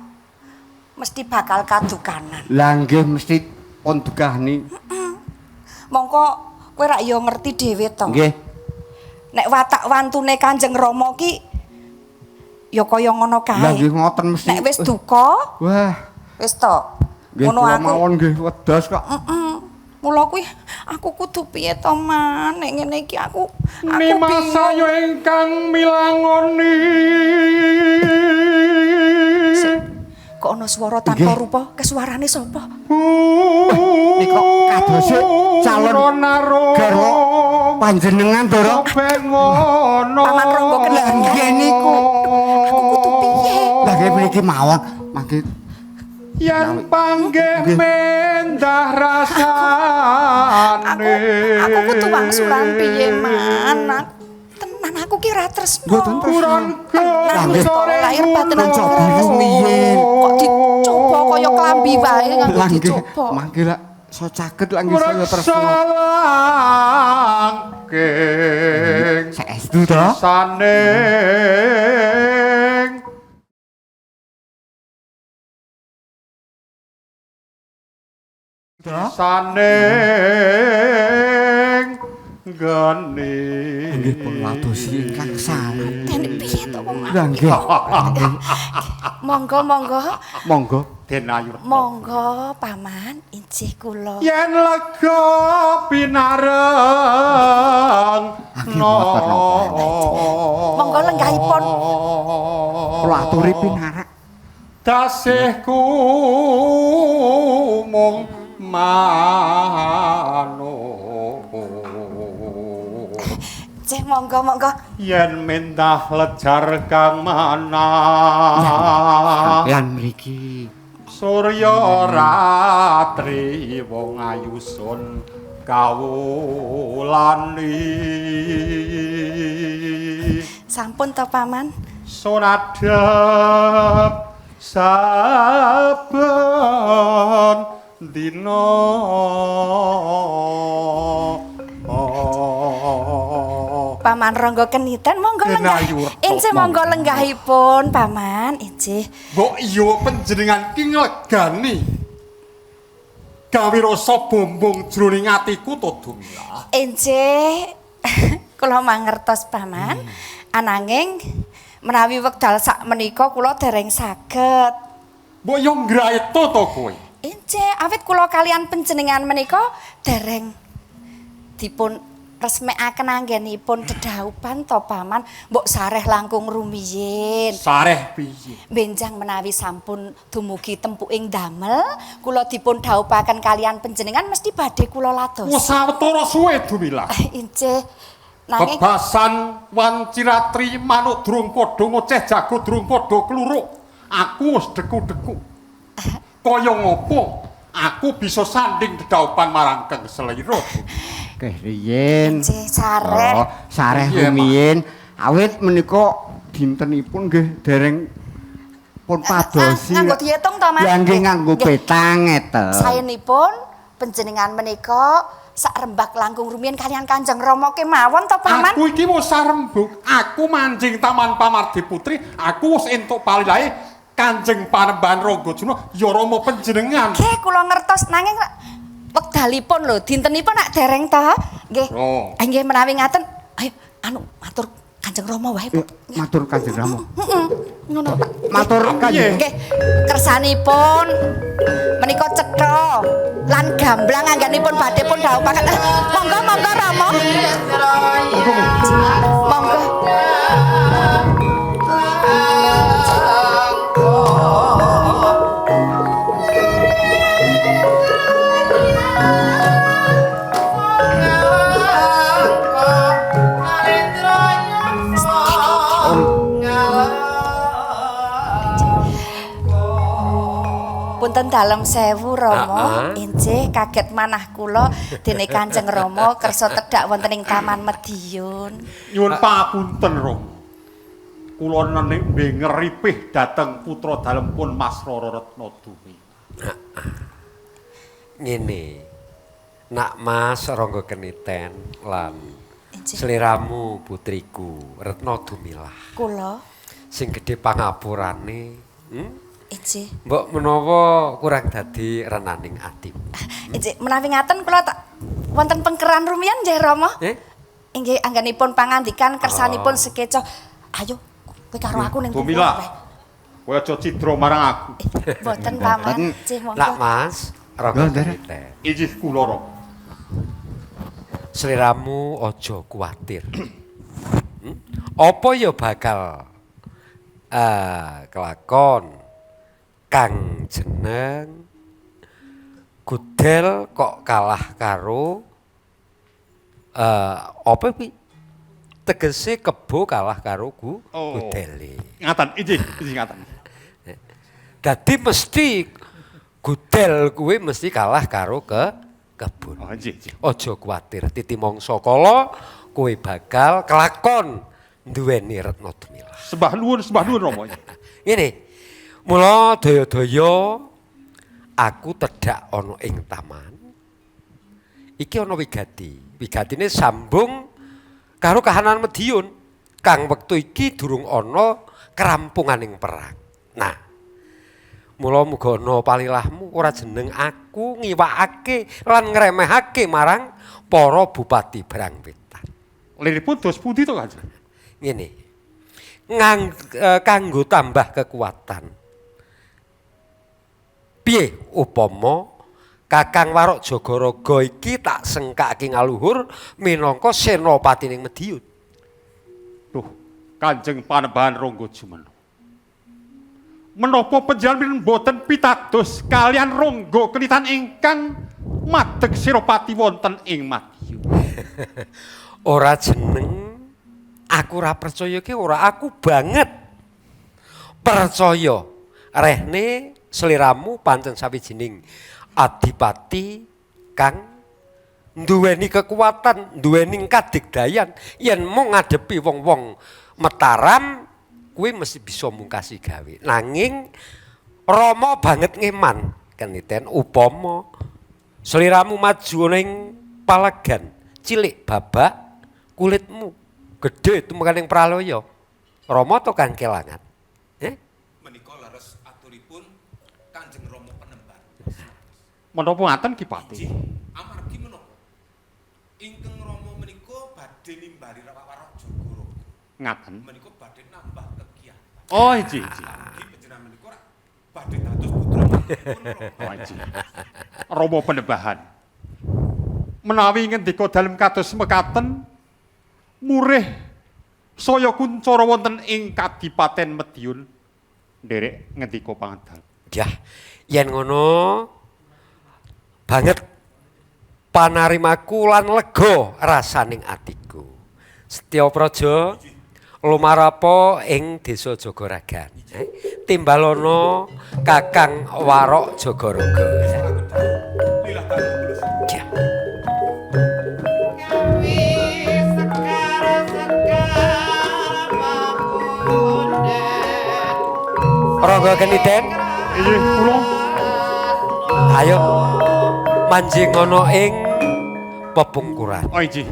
mesti bakal kadukanan. Lah nggih mesti pun dugahni. Mongko kowe rak ya ngerti dhewe to. Nggih. Nek watak wantune Kanjeng Rama ki ya kaya ngono kae. Lah nggih ngoten mesti. Nek wis duka, wah, wis to. Ngono aku mawon nggih wedas kok. Heeh. Mula kuwi aku kudu piye to, Man? Nek ngene iki aku bingung. Nimasaya ingkang milangoni. Kok ana swara tanpa rupa? Kesuarane sapa? Nika kadose calon garwa panjenengan, Ndara. Paman Rangga Keniten. Nggih niku. Aku kudu piye? Lah nggih mriki mawon mangke yen panggih mendah rasane. Aku kudu wangsulan piye, Man? Tenan aku ki ra tresno. Tenan wis lahir batin aku. Kok dicoba kaya klambi wae nganggo dicoba. Mangke lak so caket lak nggih saya tresno. Langking saestu to? Saning saning geni. Nggih pun wadosi ingkang sae. Dene piye to wong aku? Lah nggih. Monggo monggo. Monggo Den Ayu. Monggo Paman injih kula. Yen lega pinareng no. Monggo lenggahipun. Kula aturi pinarak. Tasih mung manuk. Cih monggo monggo. Yen mendah lejar kang manah. Sampeyan mriki. Surya ratri wong ayu sun kawulani. Sampun to Paman. Sunadep saben dina. Paman Rangga Keniten monggo lenggah. Injih monggo lenggahipun Paman, injih. Mbok iya panjenengan ki nglegani. Gawe rasa bombong jroning atiku to, Dumilah. Injih. Kula mangertos Paman. Ananging menawi wekdal sak menika kula dereng saged. Mbok yo ngraita to kowe. Injih, awit kula kalian panjenengan menika dereng dipun resmekaken anggenipun dedhaupan to Paman, mbok sareh langkung rumiyin. Sareh piye? Benjang menawi sampun dumugi tempuking damel, kula dipun dhaupaken kalian panjenengan mesti badhe kula lados. Wis sawetara suwe Dumilah. Injih. Nanging bebasan wanci ratri manuk durung padha ngoceh jago durung padha kluruk. Aku wis deku-deku. Kaya ngopo aku bisa sanding dedhaupan marang Kang Selira. Keh riyin. Injih sareh. Oh, sareh rumiyin. Awit menika dintenipun nggih dereng pun padosi. Nganggo diitung to, Mas? Lah nggih nganggo petang ngeten. Saenipun panjenengan menika sak rembak langkung rumiyin kalian Kanjeng Rama kemawon to, Paman? Aku iki wis sarembug. Aku manjing Taman Pamardi Putri, aku wis entuk palilahe Kanjeng Panembahan Rangga Juna ya Rama panjenengan. Nggih, kula ngertos nanging wekdalipun lho, dintenipun nak dereng to? Nggih. Oh. Nggih menawi ngaten, ayo Anu matur Kanjeng Rama wae. Matur Kanjeng Rama. Heeh. Ngono Pak. Matur Kanjeng. Nggih, kersanipun menika cetha lan gamblang anggenipun badhe pun dhawuhaken. Monggo monggo Rama. Monggo. Punten dalem sewu Rama, injih kaget manah kula dene Kanjeng Rama kersa tedhak wonten ing Taman Madiun. Nyuwun pangapunten Rama. Kula nembe ngeripih dhateng putra dalem pun Mas Rara Retna Dumi. Ngene. Nak Mas Rangga Keniten lan sliramu putriku Retna Dumilah. Kula sing gedhe pangapurane, Injih. Mbok menawa kurang dadi renaning atimu. Injih, menawi ngaten kula tak wonten pengkeran rumiyin nggih Rama. Inggih anggenipun pangandikan kersanipun sekeca. Ayo kowe karo aku ning Dumilah. Kowe aja cidra marang aku. Mboten paman. Injih monggo. Nak Mas, Rangga Keniten. Injih kula Rama. Sliramu aja kuwatir. Apa ya bakal kelakon kang jeneng Gudel kok kalah karo apa kuwi? Tegese kebo kalah karo Gudele. Ngaten, injih, injih ngaten. Dadi mesti Gudel kuwi mesti kalah karo kebun. Oh, injih, injih. Aja kuwatir, titi mangsa kala kowe bakal kelakon duweni Retna Dumilah. Sembah nuwun Rama. Ngene. Mula daya-daya aku tedhak ana ing taman. Iki ana wigati. Wigatine sambung karo kahanan Madiun kang wektu iki durung ana kerampunganing perang. Nah, mula muga ana palilahmu ora jeneng aku ngiwakake lan ngremehake marang para bupati Brangwetan. Liripun dos pundi to, Kanjeng? Ngene. Kanggo tambah kekuatan. Piye upama Kakang Warok Jagaraga iki tak sengkake ngaluhur minangka senopatining Madiun. Duh, Kanjeng Panembahan Rangga Jumeno. Menapa panjenengan mboten pitados kalian Rangga Kenitan ingkang madeg senopati wonten ing Madiun? Ora jeneng aku ora percaya ki ora, aku banget percaya rehne sliramu pancen sawijining adipati kang nduweni kekuatan, nduweni kadigdayan yen mung ngadepi wong-wong Mataram kuwi mesti bisa mungkasi gawe. Nanging Rama banget ngeman Keniten upama sliramu maju ning palagan cilik babak kulitmu gedhe tumekaning pralaya. Rama to kang kelangan. Menika leres aturipun Kanjeng Rama Penemban. Menapa ngaten Ki Pati? Injih, amargi menapa ingkang Rama menika badhe nimbali Warok Jagaraga. Ngaten. Menika badhe nambah kegiatan. Oh, injih, injih. Amargi panjenengan menika badhe dados putra mantunipun Rama. Oh, injih. Rama Penembahan. Menawi ngendika dalem kados mekaten murih saya kuncara wonten ing Kadipaten Madiun nderek ngendika pangandal. Yah, yen ngono banget panarimaku lan lega rasaning atiku. Setya Praja lumarapa ing desa Jagaragan. Timbalono Kakang Warok Jagaraga. Ya. Rangga Keniten, inggih kula. Ayo manjing ana ing pepungkuran. Oh inggih.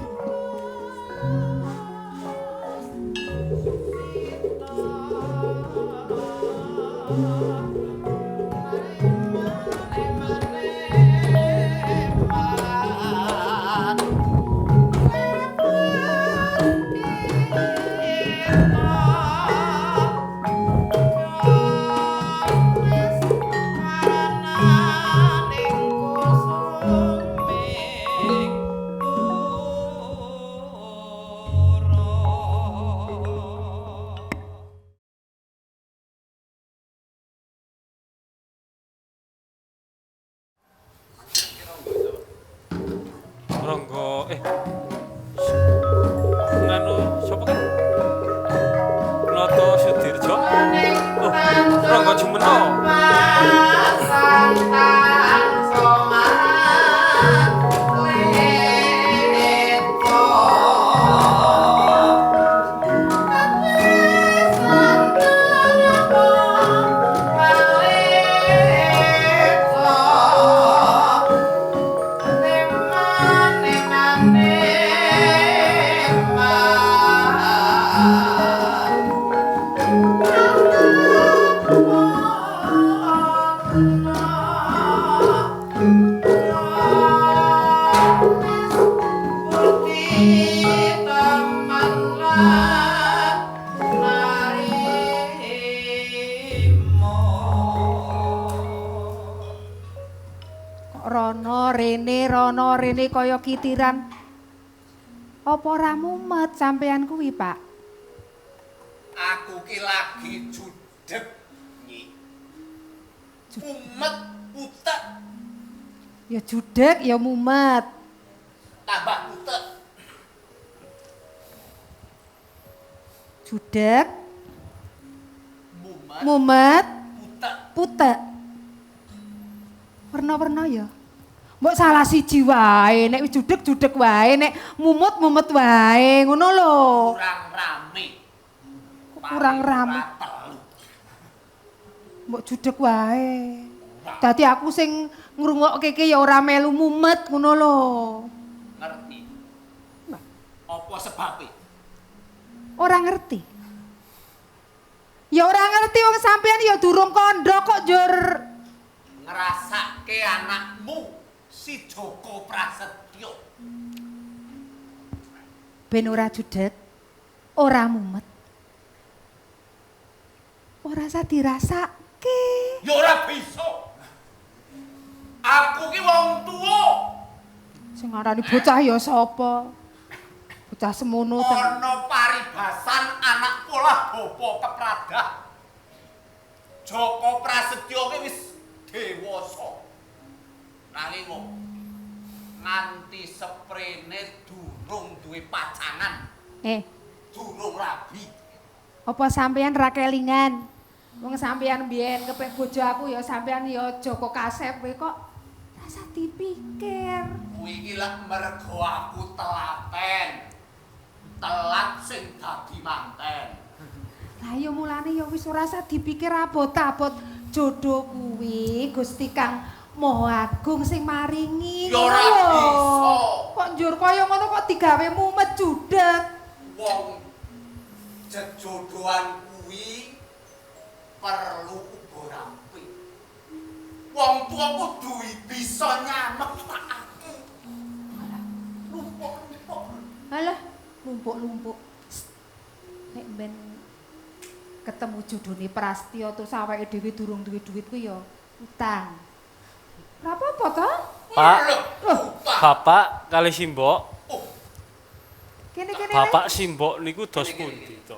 Rangga nganu sapa kan? Nata Sudirjo. Oh, Rangga Jumeno. Rono rene kaya kitiran. Apa ora mumet sampean kuwi, Pak? Aku ki lagi judeg, Nyi. Mumet putek. Ya judeg ya mumet. Tambah putek. Judeg. Mumet. Mumet. Putek. Putek. Werna-werna ya. Mbok salah siji wae, nek judeg-judeg wae, nek mumut-mumut wae, ngono lho. Kurang rame. Kok kurang rame? Mbok judeg wae. Dadi aku sing ngrungokke iki ya ora melu mumet ngono lho. Ngerti. Apa sebabe? Ora ngerti. Ya ora ngerti wong sampean ya durung kandha kok njur ngrasake anakmu. Si Joko Prasetyo. Ben ora judeg, ora mumet. Ora usah dirasake. Ya ora bisa. Aku ki wong tuwa. Sing ngarani bocah ya sapa? Bocah semono ta. Ana paribasan anak polah bapa kepradah. Joko Prasetyo ki wis dewasa. Nanging nganti seprene durung duwe pacangan. Durung rabi. Apa sampean ra kelingan? Wong sampean mbiyen kepek bojo aku ya sampean ya Joko Kasep kowe kok rasa dipikir. Kuwi iki lak mergo aku telaten. Telat sing dadi manten. Lah ya mulane ya wis ora usah dipikir abot-abot jodoh kuwi Gusti Kang Maha Agung sing maringi. Ya ora bisa. Kok njur kaya ngono kok digawe mumet judeg. Wong jejodohan kuwi perlu uga rapi. Wong tuwa kudu bisa nyamekake. Lumpuk-lumpuk. Alah, lumpuk-lumpuk. Nek ben ketemu jodone Prastya terus awake dhewe durung duwe duit kuwi ya utang. Ora apa-apa to? Pak. Bapak kali simbok. Kene-kene. Bapak simbok niku dos pundi to?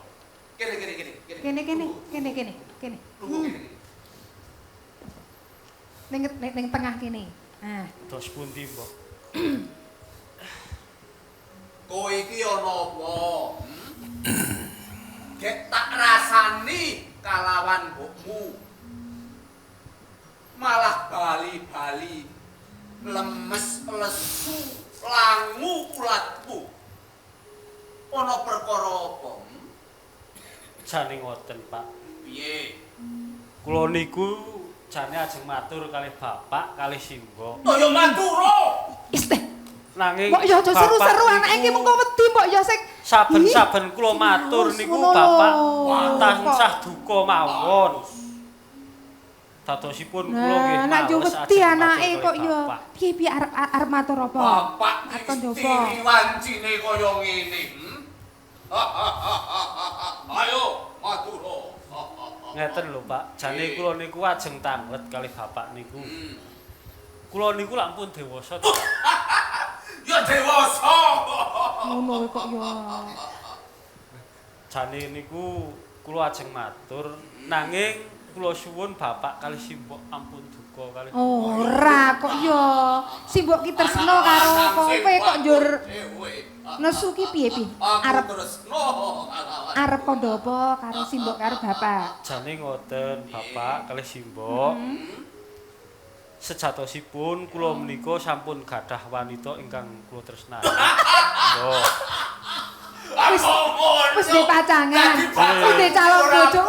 Kene-kene. Kene-kene, kene-kene, kene. Ning ning tengah kene. Nah, dos pundi, Mbok? Kowe iki ana apa? Gek tak rasani kalawan mbokmu. Malah bali-bali lemes lesu langu ulatku. Ana perkara apa? Jane ngoten, Pak. Piye? Kula niku jane ajeng matur kalih bapak kalih simbok. Oh ya maturo. Nanging mbok ya aja seru-seru anake iki mengko wedi mbok ya sing saben-saben kula matur niku bapak tansah duka mawon. Dadosipun kula nggih males. Nah, yo wedi anake kok ya. Piye-piye arep matur apa? Bapak istri wancine kaya ngene. Ayo matur. Ngeten lho, Pak. Jane kula niku ajeng tanglet kalih bapak niku. Kula niku lak pun dewasa. Ya dewasa. Ngono kok ya. Jane niku kula ajeng matur nanging Kula suwun bapak kalih simbok ampun duka kalih. Ora kok ya. Simbok ki tresno karo kowe kok njur nesu ki piye piye? Arep tresno. Arep kandha apa karo simbok karo bapak? Jane ngoten bapak kalih simbok. Sejatosipun kula menika sampun gadah wanita ingkang kula tresnani. Mbok. Wis wis duwe pacangan. Wis duwe calon bojo.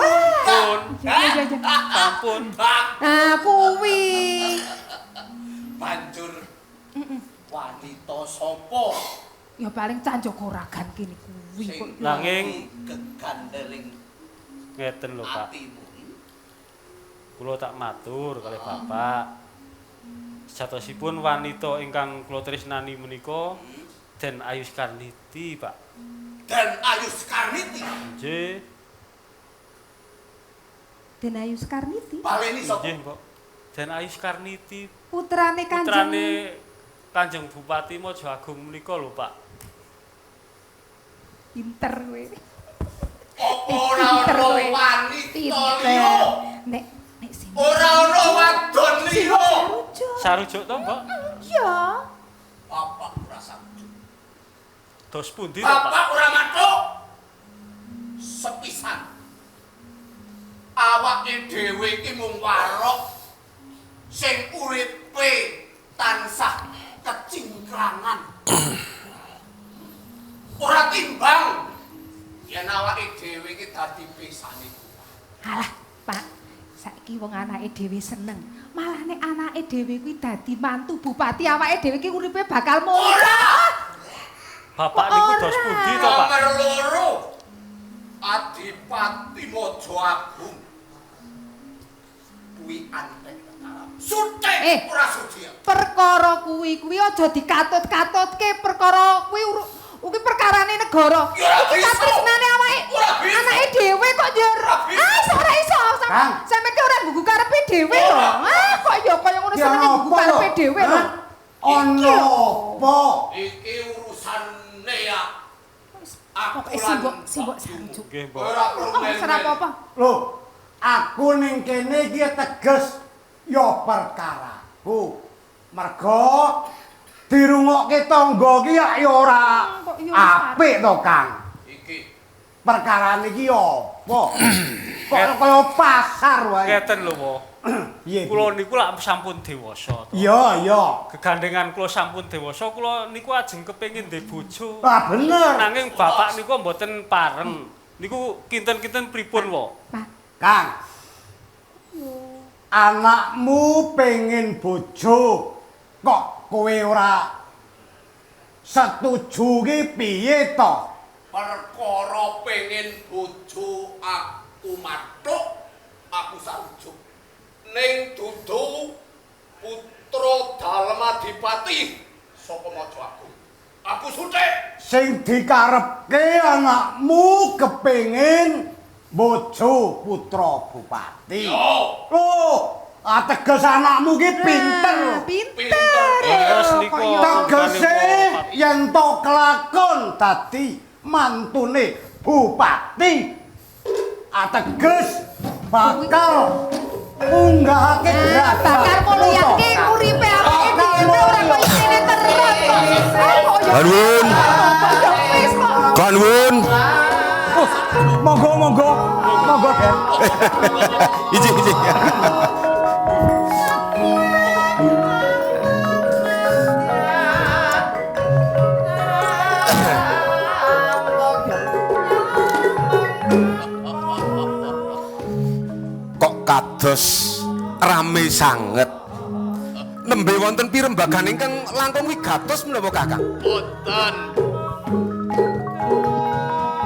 Pun. Iya. Sampun. Nah, kuwi. Banjur wanita sapa? Ya paling canjoko ragan kene kuwi kok. Nanging gegandeling ngeten lho, Pak. Kula tak matur kalih bapak. Sejatosipun wanita ingkang kula tresnani menika Den Ayu Skarniti, Pak. Den Ayu Skarniti. Nggih. Den Ayu Skarniti. Baleni sapa? Nggih, Mbok. Den Ayu Skarniti putrane Kanjeng. Putrane Kanjeng Bupati Mojo Agung menika lho, Pak. Pinter kowe. Apa ora ono wanita liya? Nek nek sing ora ono wadon liya. Sarujuk to, Mbok? Iya. Bapak ora sarujuk. Dos pundi to, Pak? Bapak ora mathuk. Sepisan. Awake dhewe iki mung warok sing uripe tansah kecingkrangan. Ora timbang yen awake dhewe iki dadi besane. Alah, Pak. Saiki wong anake dhewe seneng. Malah nek anake dhewe kuwi dadi mantu bupati, awake dhewe iki uripe bakal mulya. Bapak niku dos pundi to, Pak? Nomor loro. Adipati Mojo Agung. Kuwi antek Mataram. Sutik ora sudi. Perkara kuwi kuwi aja dikatut-katutke, perkara kuwi kuwi perkarane negara. Iki katresnane awake. Anake dhewe kok njur. Ah, ora iso. Sampe ki ora nggugu karepe dhewe lho. Ah, kok ya kaya ngono senenge nggugu karepe dhewe lho. Ono apa? Iki urusane ya. Aku simbok, simbok sarujuk. Nggih, Mbok. Ora perlu Ora apa-apa. Lho, aku ning kene iki teges ya perkaraku. Mergo dirungokke tangga iki ya ora apik to, Kang. Iki perkarane iki apa? Kok kaya pasar wae. Ngeten lho, Wo. Kula niku lak sampun dewasa to. Iya, iya. Gegandengan kula sampun dewasa, kula niku ajeng kepengin ndek bojo. Ah, bener. Nanging bapak niku mboten pareng. Niku kinten-kinten pripun, Wo? Kang. Anakmu pengen bojo kok kowe ora setuju ki piye to? Perkara pengen bojo aku mathuk, aku sarujuk. Ning dudu putra dalem adipati sapa Mojo Agung. Aku sutik. Sing dikarepke anakmu kepengin bojo putra bupati. Lho, ateges anakmu ki pinter. Pinter. Tegese yen to kelakon dadi mantune bupati. Ateges bakal munggahake derajat. Bakal mulyake uripe awake dhewe ora kaya ngene terus kok. Kanwun. Kanwun. Monggo monggo. Monggo, Den. Iji iji. Kok kados rame sanget. Nembe wonten pirembagan ingkang langkung wigatos menapa, Kakang? Boten.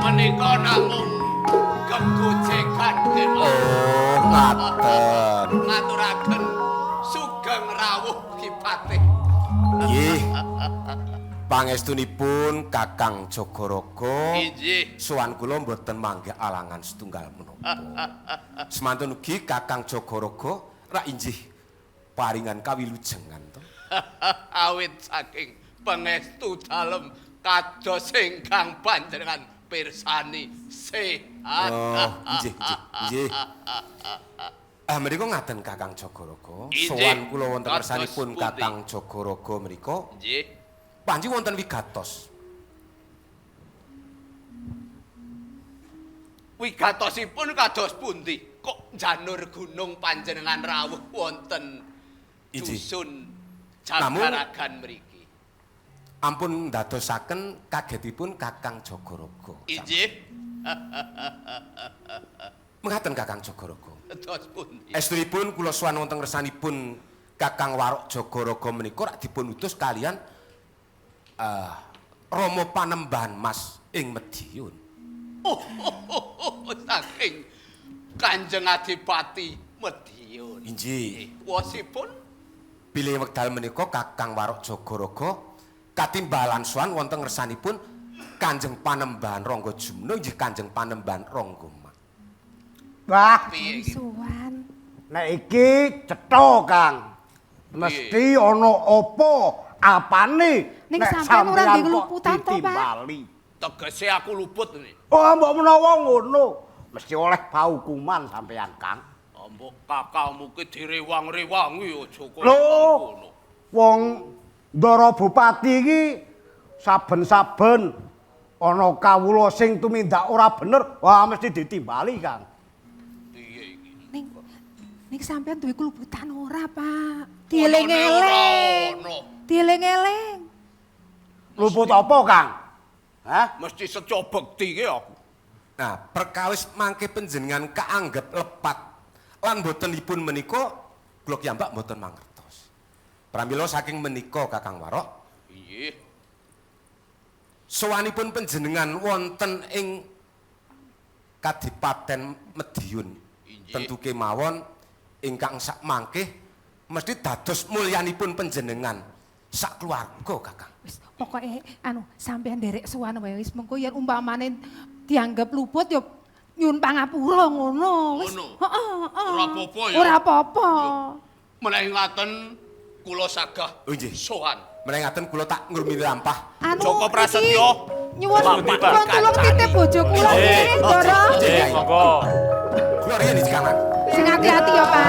Menika namung gegojegan kemawon. Oh, ngaten. Ngaturaken sugeng rawuh Ki Patih. Nggih. Pangestunipun Kakang Jagaraga. Inggih. Sowan kula mboten manggih alangan setunggal menapa. Semantun ugi Kakang Jagaraga rak injih paringan kawilujengan to. Awit saking pangestu dalem kados ingkang panjenengan pirsani sehat. Oh, nggih, nggih, nggih. Ah menika ngaten Kakang Jagaraga. Inggih. Sowan kula wonten Kados ngersanipun pundi? Kakang Jagaraga menika. Nggih. Panji wonten wigatos. Wigatosipun kados pundi? Kok janur gunung panjenengan rawuh wonten Inggih. dusun Namun- Jagaragan mriki. Ampun ndadosaken kagetipun Kakang Jagaraga. Inggih. Mengaten Kakang Jagaraga. Kados pundi? Estunipun kula sowan wonten ngersanipun Kakang Warok Jagaraga menika rak dipun utus kalian Rama Panembahan Mas ing Mediun. Oh, oh, saking Kanjeng Adipati Mediun. Inggih. Wosipun Bilih wekdal menika Kakang Warok Jagaraga katimbalan sowan wonten ngersanipun Kanjeng Panembahan Rangga Jumno inggih Kanjeng Panembahan Rangga Mak. Wah, Sowan. nek iki cetha, Kang. Mesti ana apa apane Ning nek sampean ora sampean ndek kok luputan to, Pak? ditimbali. Tegese aku luput ini. Oh, mbok menawa ngono, mesti oleh paukuman sampean, Kang. Mbok kakangmu ki direwang-rewangi aja kaya Lho, ngono. wong Ndara Bupati iki saben-saben ana kawula sing tumindak ora bener, wah mesti ditimbali, Kang. Ning ning sampean duwe keluputan ora, Pak? Dieling-eling. Dieling-eling. Luput apa, Kang? Hah? Mesti seco bekti ki aku. Nah, perkawis mangke panjenengan kaanggep lepat lan botenipun menika kula piyambak mboten mangertos. Pramila saking menika Kakang Warok, Inggih. sowanipun panjenengan wonten ing Kadipaten Mediun. Tentu kemawon ingkang sak mangke mesti dados mulyanipun panjenengan sak keluarga Kakang. Wis pokoke anu sampean nderek sowan wae wis mengko yen umpamane dianggep luput ya nyun pangapura ngono. Wis. Ngono. Heeh, heeh. Ora apa-apa ya. Ora apa-apa. Menawi ngaten kula sagah sowan. Menawi ngaten kula tak ngrumini lampah. Anu, Joko Prasetyo. Nyuwun Bapak nyuwun tulung titip bojo kula nggih, Ndara. Nggih, monggo. Kula riyen iki Kang. Sing ati-ati ya, Pak.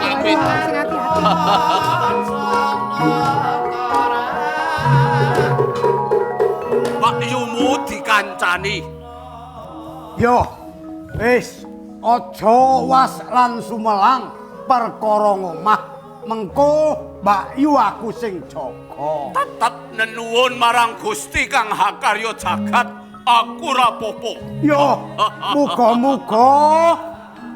Amin. Sing ati-ati. Pak Yumu dikancani. Yo, wis aja was lan sumelang perkara ngomah. Mengko Mbak Yu aku sing jaga. Tetep nenuwun marang Gusti kang hakarya jagat, aku ora apa-apa. Yo, muga-muga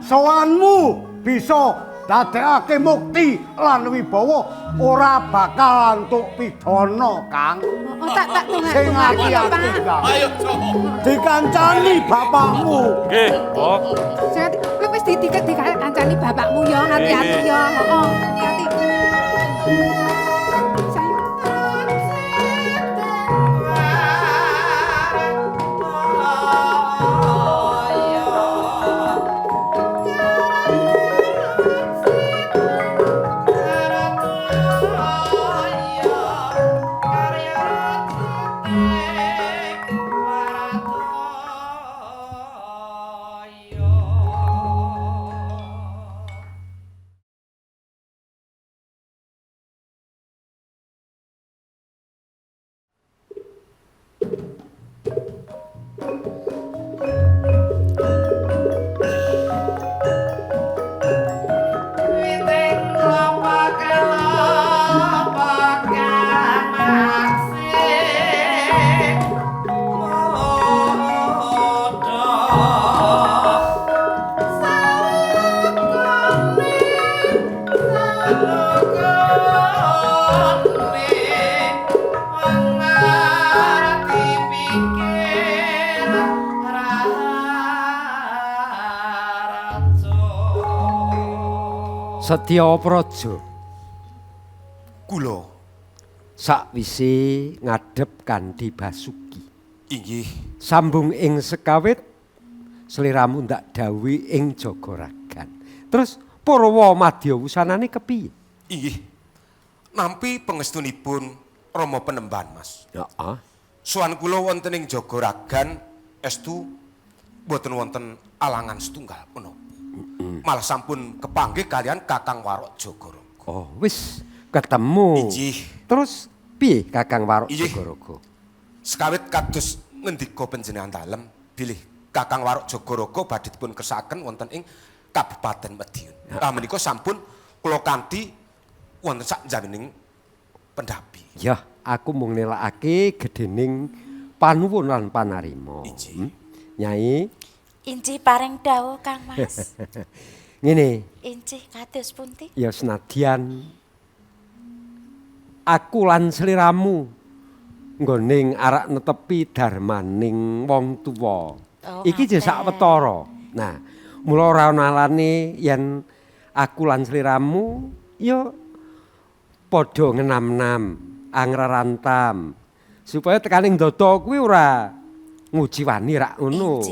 sowanmu bisa dadekake mukti lan wibawa ora bakal antuk pidana, Kang. Oh, tak tak Sing tunggu ya, ati-ati, Pak. Kang. Ayo, Joko. Dikancani bapakmu. Nggih, Mbok. Sing ati kowe wis didiket dikancani bapakmu ya, hati-hati ya. Heeh, hati-hati. Sayu. Setya Praja Kula sakwise ngadhep kanthi Basuki. Inggih. Sambung ing sekawit sliramu ndak dawuhi ing Jagaragan. Terus Purwa Madya wusanane kepiye? Inggih. Nampi pangestunipun Rama Penemban, Mas. Heeh. Sowan kula wonten ing Jagaragan estu mboten wonten alangan setunggal menapa. Malah sampun kepanggih kalian Kakang Warok Jagaraga. Oh, wis ketemu. Inggih. Terus piye Kakang Warok Inggih. Jagaraga? Sekawit kados ngendika panjenengan dalem bilih Kakang Warok Jagaraga badhe dipun kersakaken wonten ing Kabupaten Madiun. Lah menika sampun kula kanthi wonten sak jamining pendhapi. Ya, aku mung nelakake gedhening panuwun lan panarima. Nyai. Injih paring dawuh Kang Mas. Ngene, Injih kados pundi? ya senadyan aku lan sliramu nggone arak netepi darmaning wong tuwa. Oh, Iki jek sak ngaten. wetara. Nah, mula ora ana alane yen aku lan sliramu ya padha ngenam-nam, angrarantam supaya tekaning dada kuwi ora ngujiwani rak ngono.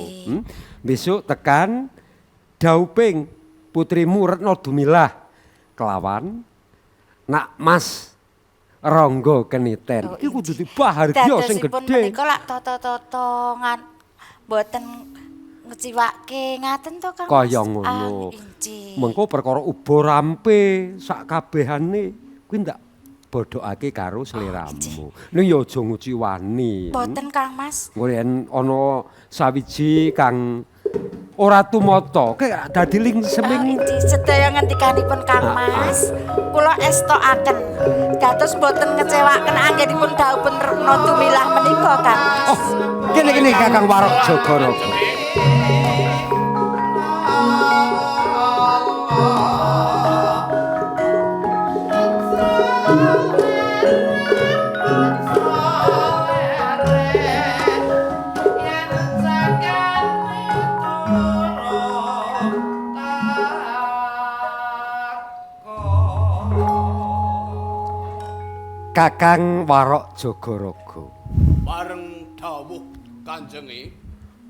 Besok tekan dauping putrimu Retna Dumilah kelawan Nak Mas Rangga Keniten. Iki kudu dibahargya sing Dadosipun gedhe. menika lak tata-tata ngan mboten ngeciwake ngaten to Kang Mas? Kaya Ah, ngono. injih. Mengko perkara uba rampe sak kabehane kuwi ndak bodhokake karo sliramu. Ning ya aja nguciwani. Mboten Kang Mas. Engko yen ana sawiji kang ora tumata, kek dadi lingseming. Injih sedaya ngendikanipun Kang Mas, kula estokaken. Dados mboten ngecewaken anggenipun dhawuhipun Retna Dumilah menika Kang Mas. Oh, kene-kene Kakang Warok Jagaraga. Kakang Warok Jagaraga. Bareng dawuh Kanjenge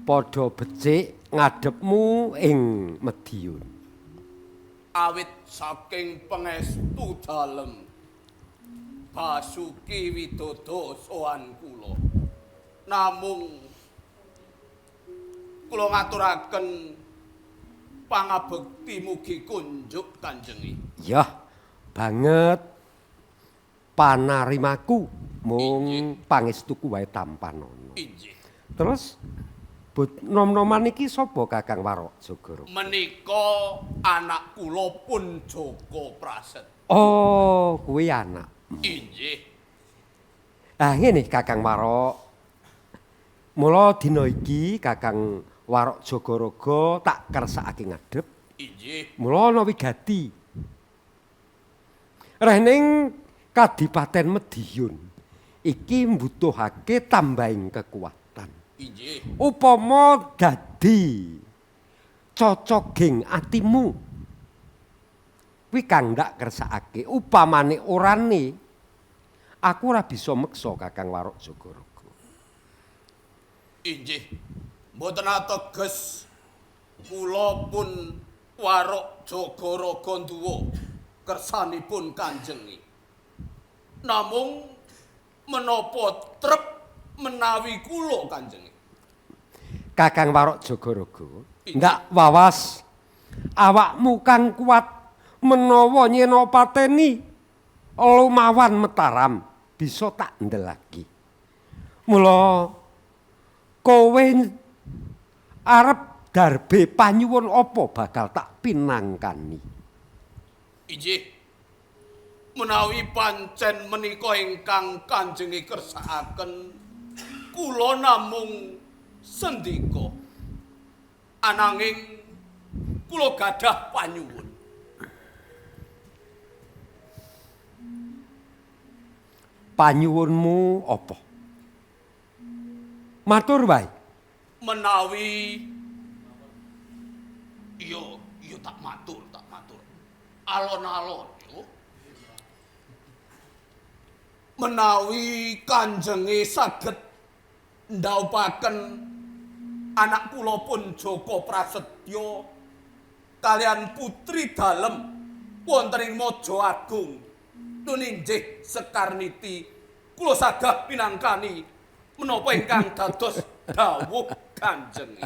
Padha becik ngadhepmu ing Madiun. awit saking pangestu dalem Basuki Widodo sowan kula. Namung kula ngaturaken pangabekti mugi kunjuk Kanjenge. Yah, banget panarimaku mung pangestuku wae tampanana. Injih. Terus but nom-noman iki sapa Kakang Warok Jagaraga? Menika anak kula pun Joko Prasetyo. Oh, kuwi anak. Injih. Ah ngene Kakang Warok. Mula dina iki Kakang Warok Jagaraga tak kersakake ngadhep. Injih. Mula ana wigati. Rehning Kadipaten Madiun iki mbutuhake tambahing kekuatan. Injih. Upama dadi cocoging atimu kuwi kang ndak kersakake. Upamane orane aku ora bisa meksa Kakang Warok Jagaraga. Injih. Mboten ateges kula pun Warok Jagaraga nduwa kersanipun Kanjenge. Namung menapa trep menawi kula Kanjenge? Kakang Warok Jagaraga, ndak wawas awakmu kang kuat menawa nyena pateni lumawan Mataram bisa tak ndelaki. Mula kowe arep darbe panyuwun apa bakal tak pinangkani. Injih. Menawi pancen menika ingkang Kanjenge kersakaken kula namung sendika. Ananging kula gadah panyuwun. Panyuwunmu apa? Matur wae. Menawi iya iya tak matur, tak matur. Alon-alon yo. Menawi Kanjenge saged ndhawuhaken anak kula pun Joko Prasetyo kalian putri dalem wonten ing Mojo Agung tuninjih Sekarniti kula sagah pinangkani menapa ingkang dados dawuh Kanjenge.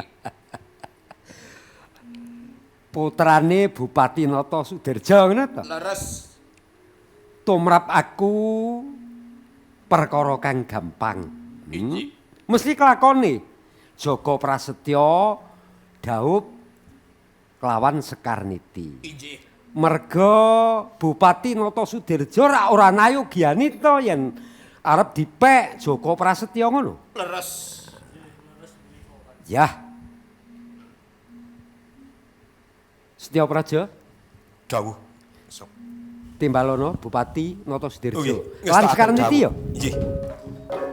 Putrane Bupati Nata Sudirja ngono to? Leres. Tumrap aku perkara kang gampang. Mesti kelakone Joko Prasetyo dhaup kelawan Sekarniti. Inggih. Merga Bupati Nata Sudirja rak ora nayogyani to yen arep dipek Joko Prasetyo ngono. Leres. Yah. Setya Praja Dawuh. Timbalono Bupati Nata Sudirja. Oh, nggih. Lan Sekarniti ya? Nggih.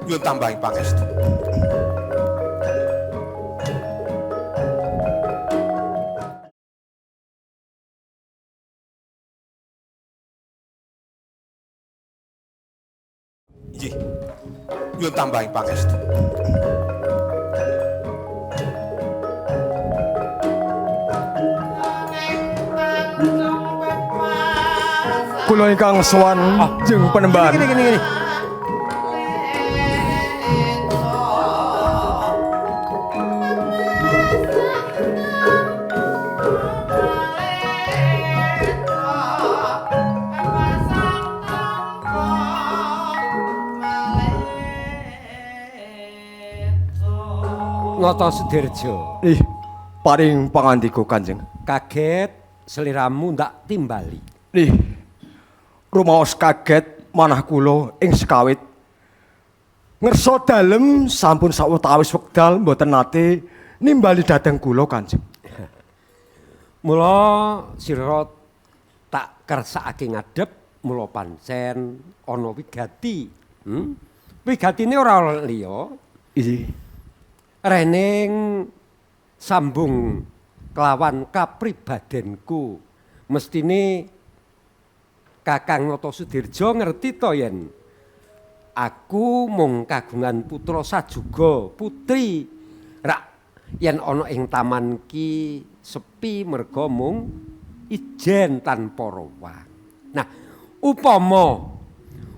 Nyuwun tambahi pangestu. Nggih. Nyuwun tambahi pangestu. Kula ingkang sowan jeng Panembahan. Gini gini gini. Nata Sudirja. Ih, paring pangandika Kanjeng. Kaget seliramu ndak timbali. Ih, rumaos kaget manah kula ing sekawit. Ngersa dalem sampun sawetawis wekdal mboten nate nimbali dhateng kula Kanjeng. Mula sira tak kersakake ngadhep mula pancen ana wigati. Wigatine ora ana liya. Inggih. Rening sambung kelawan kapribadenku. Mestine Kakang Nata Sudirja ngerti to yen aku mung kagungan putra sajuga putri rak yen ana ing taman ki sepi merga mung ijen tanpa rowang. Nah,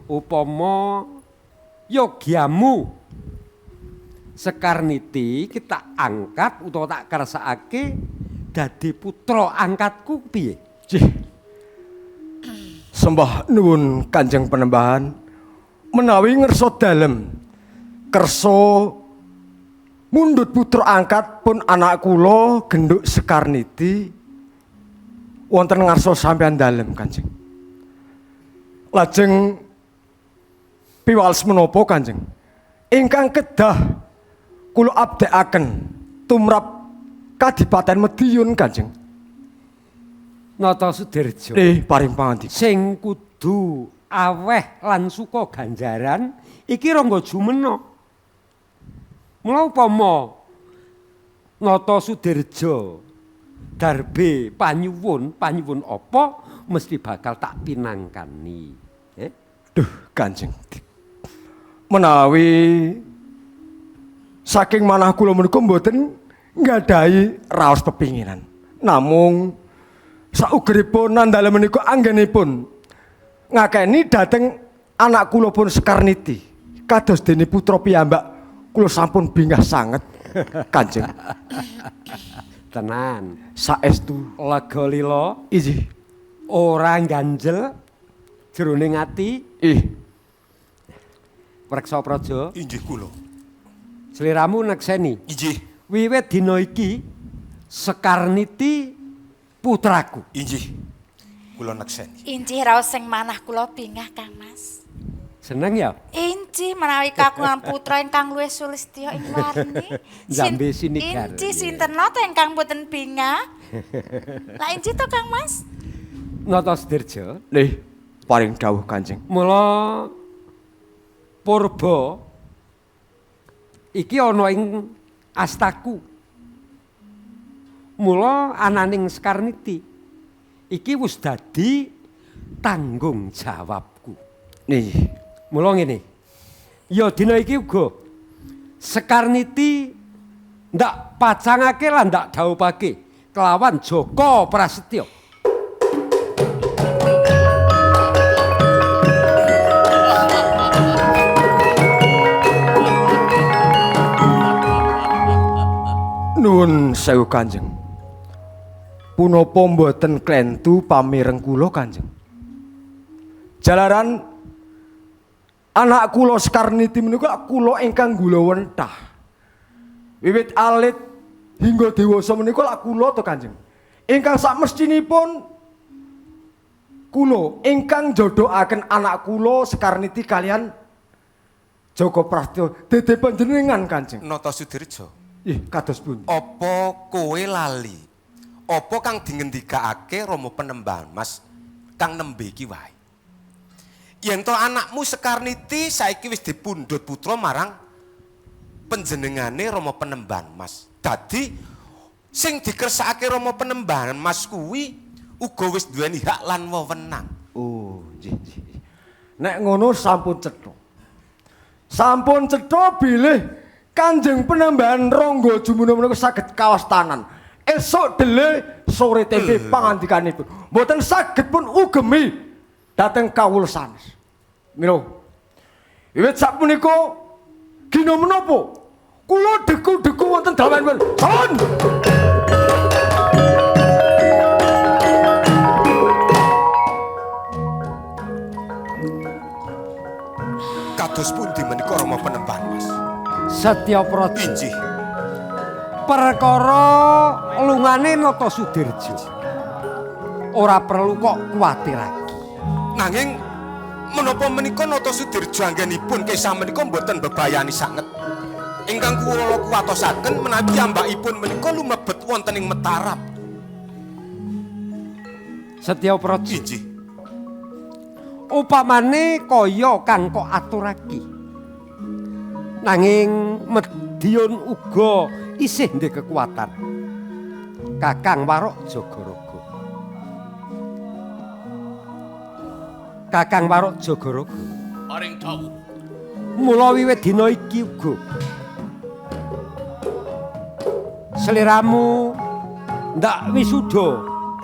upama yogyamu Sekarniti kita angkat utawa tak kersakake dadi putra angkatku piye? Cih. Sembah nuwun Kanjeng Panembahan menawi ngersa dalem kersa mundhut putra angkat pun anak kula genduk Sekarniti wonten ngarsa sampeyan dalem Kanjeng. Lajeng piwales menapa Kanjeng? Ingkang kedah kula abdekaken tumrap Kadipaten Madiun Kanjeng. Nata Sudirja. Paring pangandika. Sing kudu aweh lan suka ganjaran iki Rangga Jumena. Mula upama Nata Sudirja darbe panyuwun, panyuwun apa mesti bakal tak pinangkani. Duh, Kanjeng. Menawi saking manah kula menika mboten nggadahi raos pepinginan. Namung saugeripun nandalem menika anggenipun ngakeni dhateng anak kula pun Sekarniti kados dene putra piyambak kula sampun bingah sanget Kanjeng. Tenan. Saestu lega lila. Inggih. Ora ganjel jroning ati. Ih. Preksa Praja. Inggih kula. Sliramu nekseni. Inggih. Wiwit dina iki Sekarniti putraku. Inggih. Kula nekseni. Inggih raos sing manah kula bingah Kang Mas. Seneng ya? Inggih menawi kagungan putra ingkang luwih sulistya ing warni. Jambe sinigar. Inggih sinten nata ingkang boten bingah? Lah inggih to Kang Mas? Nata Sudirja. Nggih, paring dawuh Kanjeng. Mula purba iki ana ing astaku. Mula ananing Sekarniti iki wis dadi tanggung jawabku. Nggih. Mula ngene. Ya dina iki uga Sekarniti ndak pacangake lan ndak dhaupake kelawan Joko Prasetyo. Nuwun sewu Kanjeng. Punapa mboten klentu pamireng kula Kanjeng? Jalaran anak kula Sekarniti menika kula ingkang gulawentah. Wiwit alit hingga dewasa menika lak kula to Kanjeng. Ingkang sakmestinipun kula ingkang jodohaken anak kula Sekarniti kalian Joko Prastya dede panjenengan Kanjeng. Nata Sudirja. Ih, kados pundi? Apa kowe lali? Apa kang dingendikake Rama Penembahan Mas kang nembe iki wae? Yen to anakmu Sekarniti saiki wis dipundhut putra marang panjenengane Rama Penembahan Mas. Dadi sing dikersakake Rama Penembahan Mas kuwi uga wis duweni hak lan wewenang. Oh, nggih, nggih. Nek ngono sampun cetha. Sampun cetha bilih Kanjeng Penembahan Rangga Jumuna menika saged kawastanan. Esuk dele sore tempe pangandikanipun. Mboten saged pun ugemi dhateng kawula sanes. Mila wiwit sapunika gina menapa kula deku-deku wonten dawanipun. Sampun. Kados pundi menika Rama Penembahan Mas? Setya Praja. Inggih. Perkara lungane Nata Sudirja. Ora perlu kok kuwatir lagi. Nanging menapa menika Nata Sudirja anggenipun kisah menika mboten bebayani sanget. Ingkang kula kuwatosaken menawi piyambakipun menika lumebet wonten ing Mataram. Setya Praja. Inggih. Upamane kaya kang kok aturake. Nanging Mediun uga isih ndek kekuatan. Kakang Warok Jagaraga. Kakang Warok Jagaraga. Paring dawuh. Mula wiwit dina iki uga sliramu ndak wisuda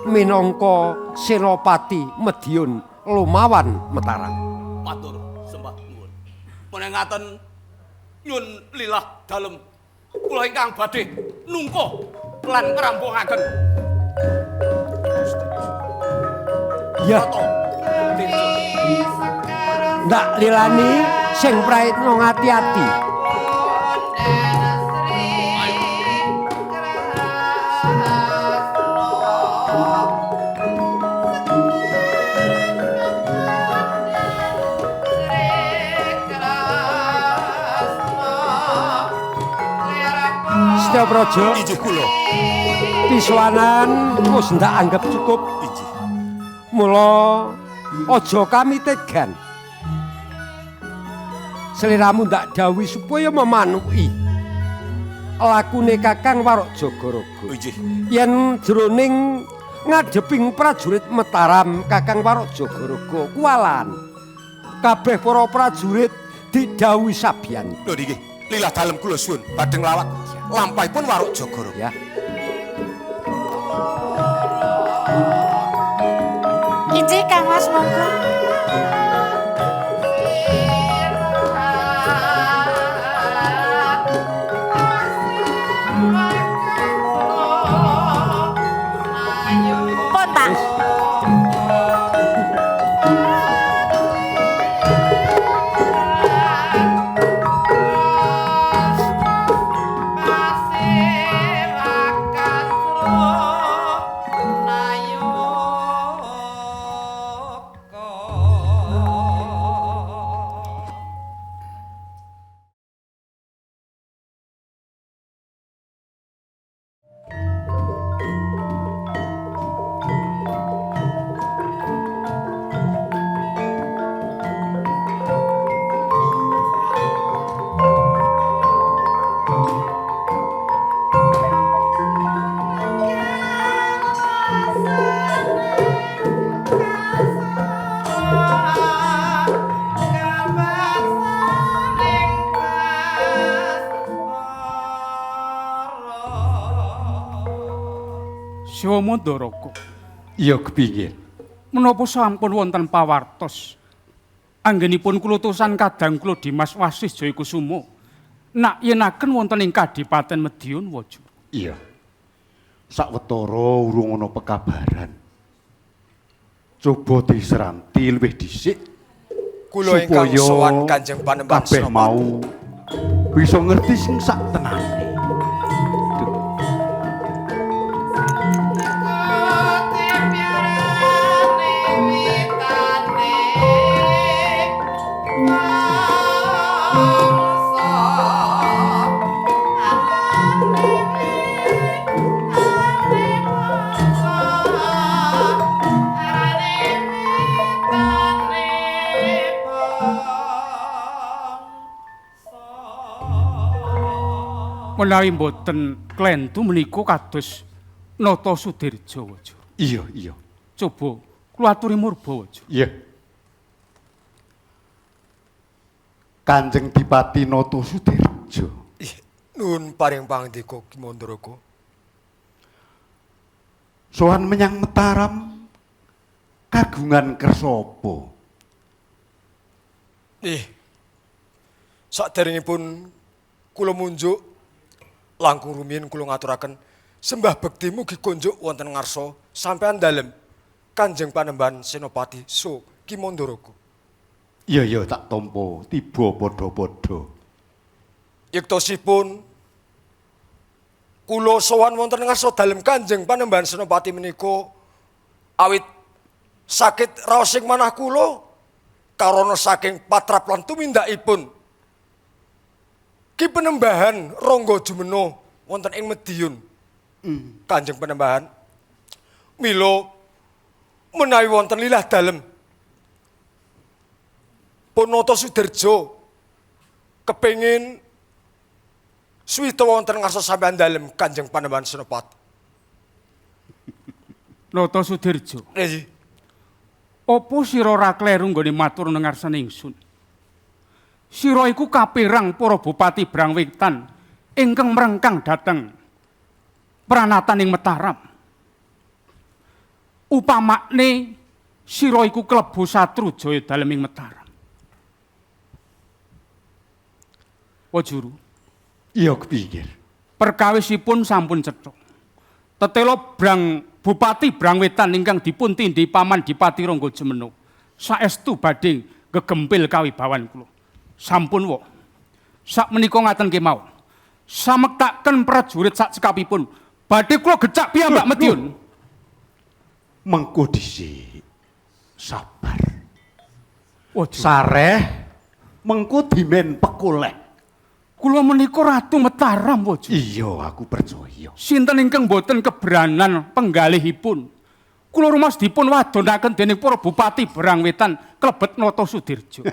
minangka Senopati Mediun Lumawan Mataram. Matur sembah nuwun. Menawi ngaten nyun lilah dalem kula ingkang badhe nungka lan ngrampungaken. Ya. Ndak lilani sing praitna ngati-ati. Setya Praja. Inggih kula. Pisuwanan wis ndak anggap cukup. Inggih. Mula aja kami tegan. Sliramu ndak dawuhi supaya memanuki lakune Kakang Warok Jagaraga. Inggih. Yen jroning ngadheping prajurit Mataram Kakang Warok Jagaraga kuwalan. Kabeh para prajurit didhawuhi sabian. Lho nggih, lilah dalem kula suwun badhe nglawat lampahipun Warok Jagaraga. Ya. Inggih Kang Mas monggo. Pun Pak. Siwa Mandaraka. Iya kepingin. Menapa sampun wonten pawartos anggenipun kula utusan kadang kula Dimas Wasis Jayakusuma nak yenaken wonten ing Kadipaten Madiun Waja. Iya. Sawetara urung ana pekabaran. Coba diseranti luwih dhisik. Kula ingkang sowan Kanjeng Panembahan kabeh Senopati. Mau bisa ngerti sing sak tenane. Menawi mboten klentu menika kados Nata Sudirja Wajur. Iya, iya. Coba kula aturi murba Wajur. Iya. Kanjeng Dipati Nata Sudirja. Nuwun paring pangandika Ki Mandaraga. Sowan menyang Mataram kagungan kersa apa? Ih. Saderengipun kula munjuk langkung rumiyin kula ngaturaken sembah bekti mugi konjuk wonten ngarsa sampeyan dalem Kanjeng Panembahan Senopati So Ki Mandaraga. Iya, iya, tak tampa tiba padha-padha. Yektosipun kula sowan wonten ngarsa dalem Kanjeng Panembahan Senopati menika awit sakit raosing manah kula karana saking patrap lan tumindakipun Ki Panembahan Rangga Jumena wonten ing Mediun. Kanjeng Panembahan mila menawi wonten lilah dalem pun Nata Sudirja kepengin suwita wonten ngarsa sampeyan dalem Kanjeng Panembahan Senopati. Nata Sudirja. Nggih. Apa sira ora kleru nggone matur nang ngarsane ingsun? Sira iku kapirang para bupati Brangwetan ingkang mrengkang dhateng pranatan ing Mataram. Upamakne sira iku klebu satru jaya dalem ing Mataram. Wajuru. Iya kepikir. Perkawisipun sampun cetha. Tetela Brang Bupati Brangwetan ingkang dipun tindhi Paman Dipati Rangga Jumena saestu badhe gegempil kawibawan kula. Sampun wok. Sak menika ngaten kemawon. Samektaken prajurit sak cekapipun. Badhe kula gecak piyambak Mediun. Mengko dhisik. Sabar. Sareh mengko dimen pekoleh. Kula menika Ratu Mataram, Wajur. Iya, aku percaya. Sinten ingkang boten kebranan penggalihipun. Kula rumaos dipun wadonaken dening para bupati Brangwetan klebet Nata Sudirja.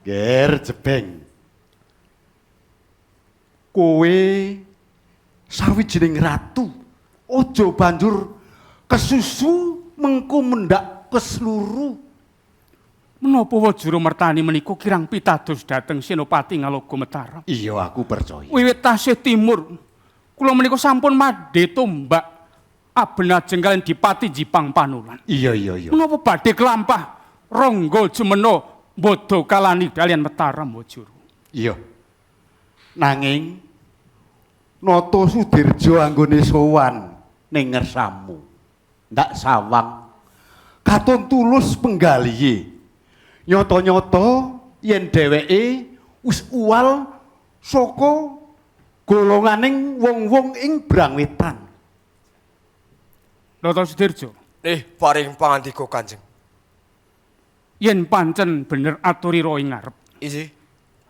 Ger jebeng. Kowe sawijining ratu, aja banjur kesusu mengko mendhak kesluru. Menapa Wajuru Mertani menika kirang pitados dhateng Senopati Ngaloga Mataram? Iya, aku percaya. Wiwit tasih timur, kula menika sampun madhe tombak abenajeng kaliyan Dipati Jipang Panulan. Iya, iya, iya. Menapa badhe kelampah Rangga Jumena bodho kalani kaliyan Mataram Wajuru? Iya. Nanging Nata Sudirja anggone sowan ning ngersamu. Ndak sawang katon tulus penggalihe. Nyata-nyata yen dheweke wis uwal saka golonganing wong-wong ing Brangwetan. Nata Sudirja. Paring pangandika Kanjeng. Yen pancen bener aturira ing ngarep. Inggih.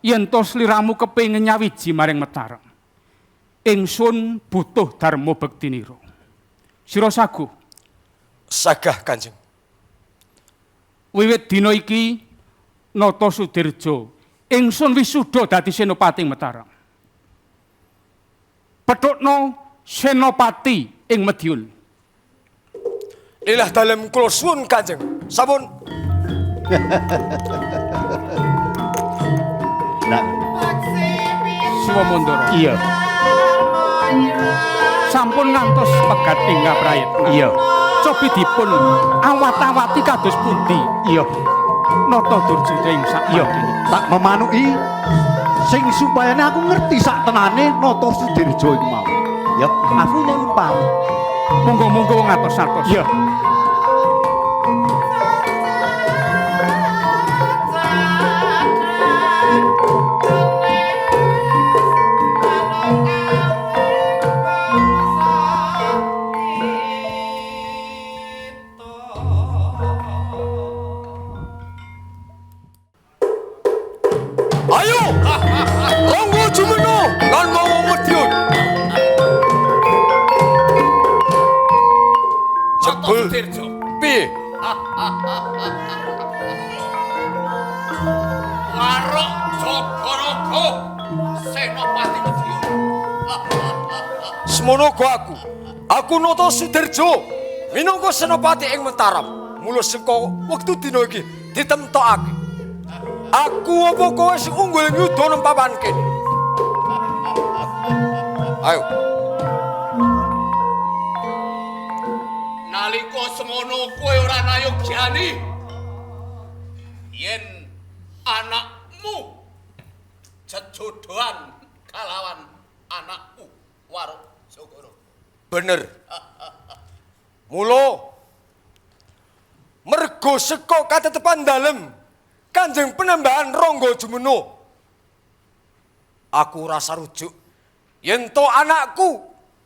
Yen to sliramu kepengin nyawiji maring Mataram. Ingsun butuh dharma bektinira. Sira saguh. Sagah Kanjeng. Wiwit dina iki Nata Sudirja ingsun wisuda dadi senopati ing Mataram. Pethukna senopati ing Mediun. Lilah dalem kula suwun Kanjeng. Sampun. Nah. Siwa Mandara. Iya. Sampun ngantos pegat ing ngaprayitna. Iya. Cobi dipun awat-awati kados pundi? Iya. Nata Durjaya ing sak Iya. Tak memanuki Sing supayane aku ngerti sak tenane Nata Sudirjo iku mau. Ya, aku nyuwun pamit. Monggo-monggo ngatos-atos. Ya. Ayo, Ronggo Jumeno lan Mawa Madiun. Jebul piye? Warok Jagaraga Senopati Madiun. Semono go aku. Aku Nata Sudirjo minangka senopati ing Mataram. Mula saka wektu dina iki ditemtokake. Aku apa kowe sing unggul yuda nang papan kene? Ayo. Nalika semono kowe ora nayogyani yen anakmu jejodohan kalawan anakku Warok Jagara. Bener. Mula mergo seka katetepan dalem Kanjeng Penembahan Rangga Jumeno, aku ora sarujuk yen to anakku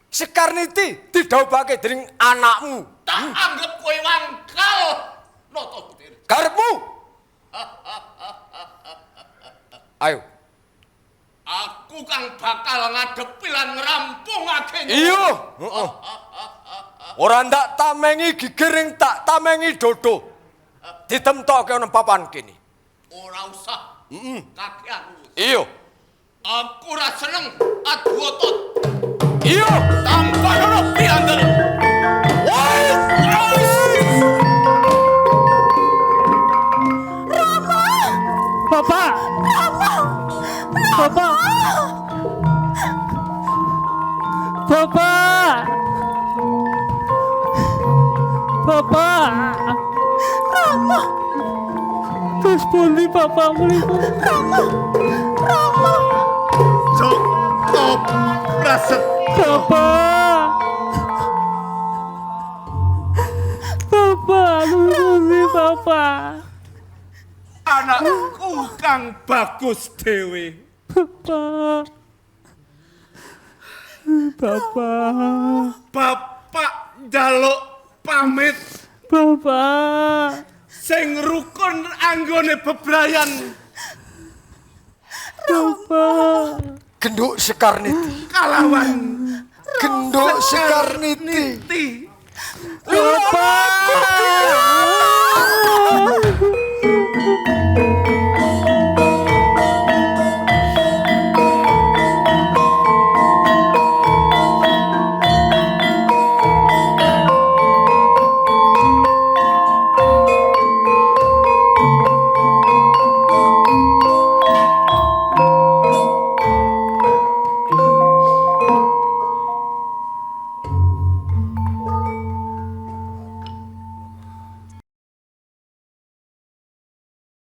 Sekarniti didhawuhake dening anakmu. Tak anggap kowe wangkal Nata Sudirjo. Karepmu. Ayo. Aku kang bakal ngadepi lan ngrampungake. Iya, heeh. Ora ndak tamengi gigir ing tak tamengi dodo. Ditemtoke ana papan kene. Ora usah. Heeh. Kakean. Iya. Aku ora seneng adu otot. Iya, tanpa ono piandel. Wis, wis. Rama! Bapak! Rama! Bapak! Bapak! Bapak! Rama! Terus pundi bapak mriku? Rama! Rama! Cukup Prasetyo. Bapak! Bapak, pundi bapak? Anakku kang bagus dhewe. Bapak. Bapak. Bapak njaluk pamit. Bapak. Sing rukun anggone bebrayan. Bapak. Genduk Sekarniti. Kalawan Genduk Sekarniti.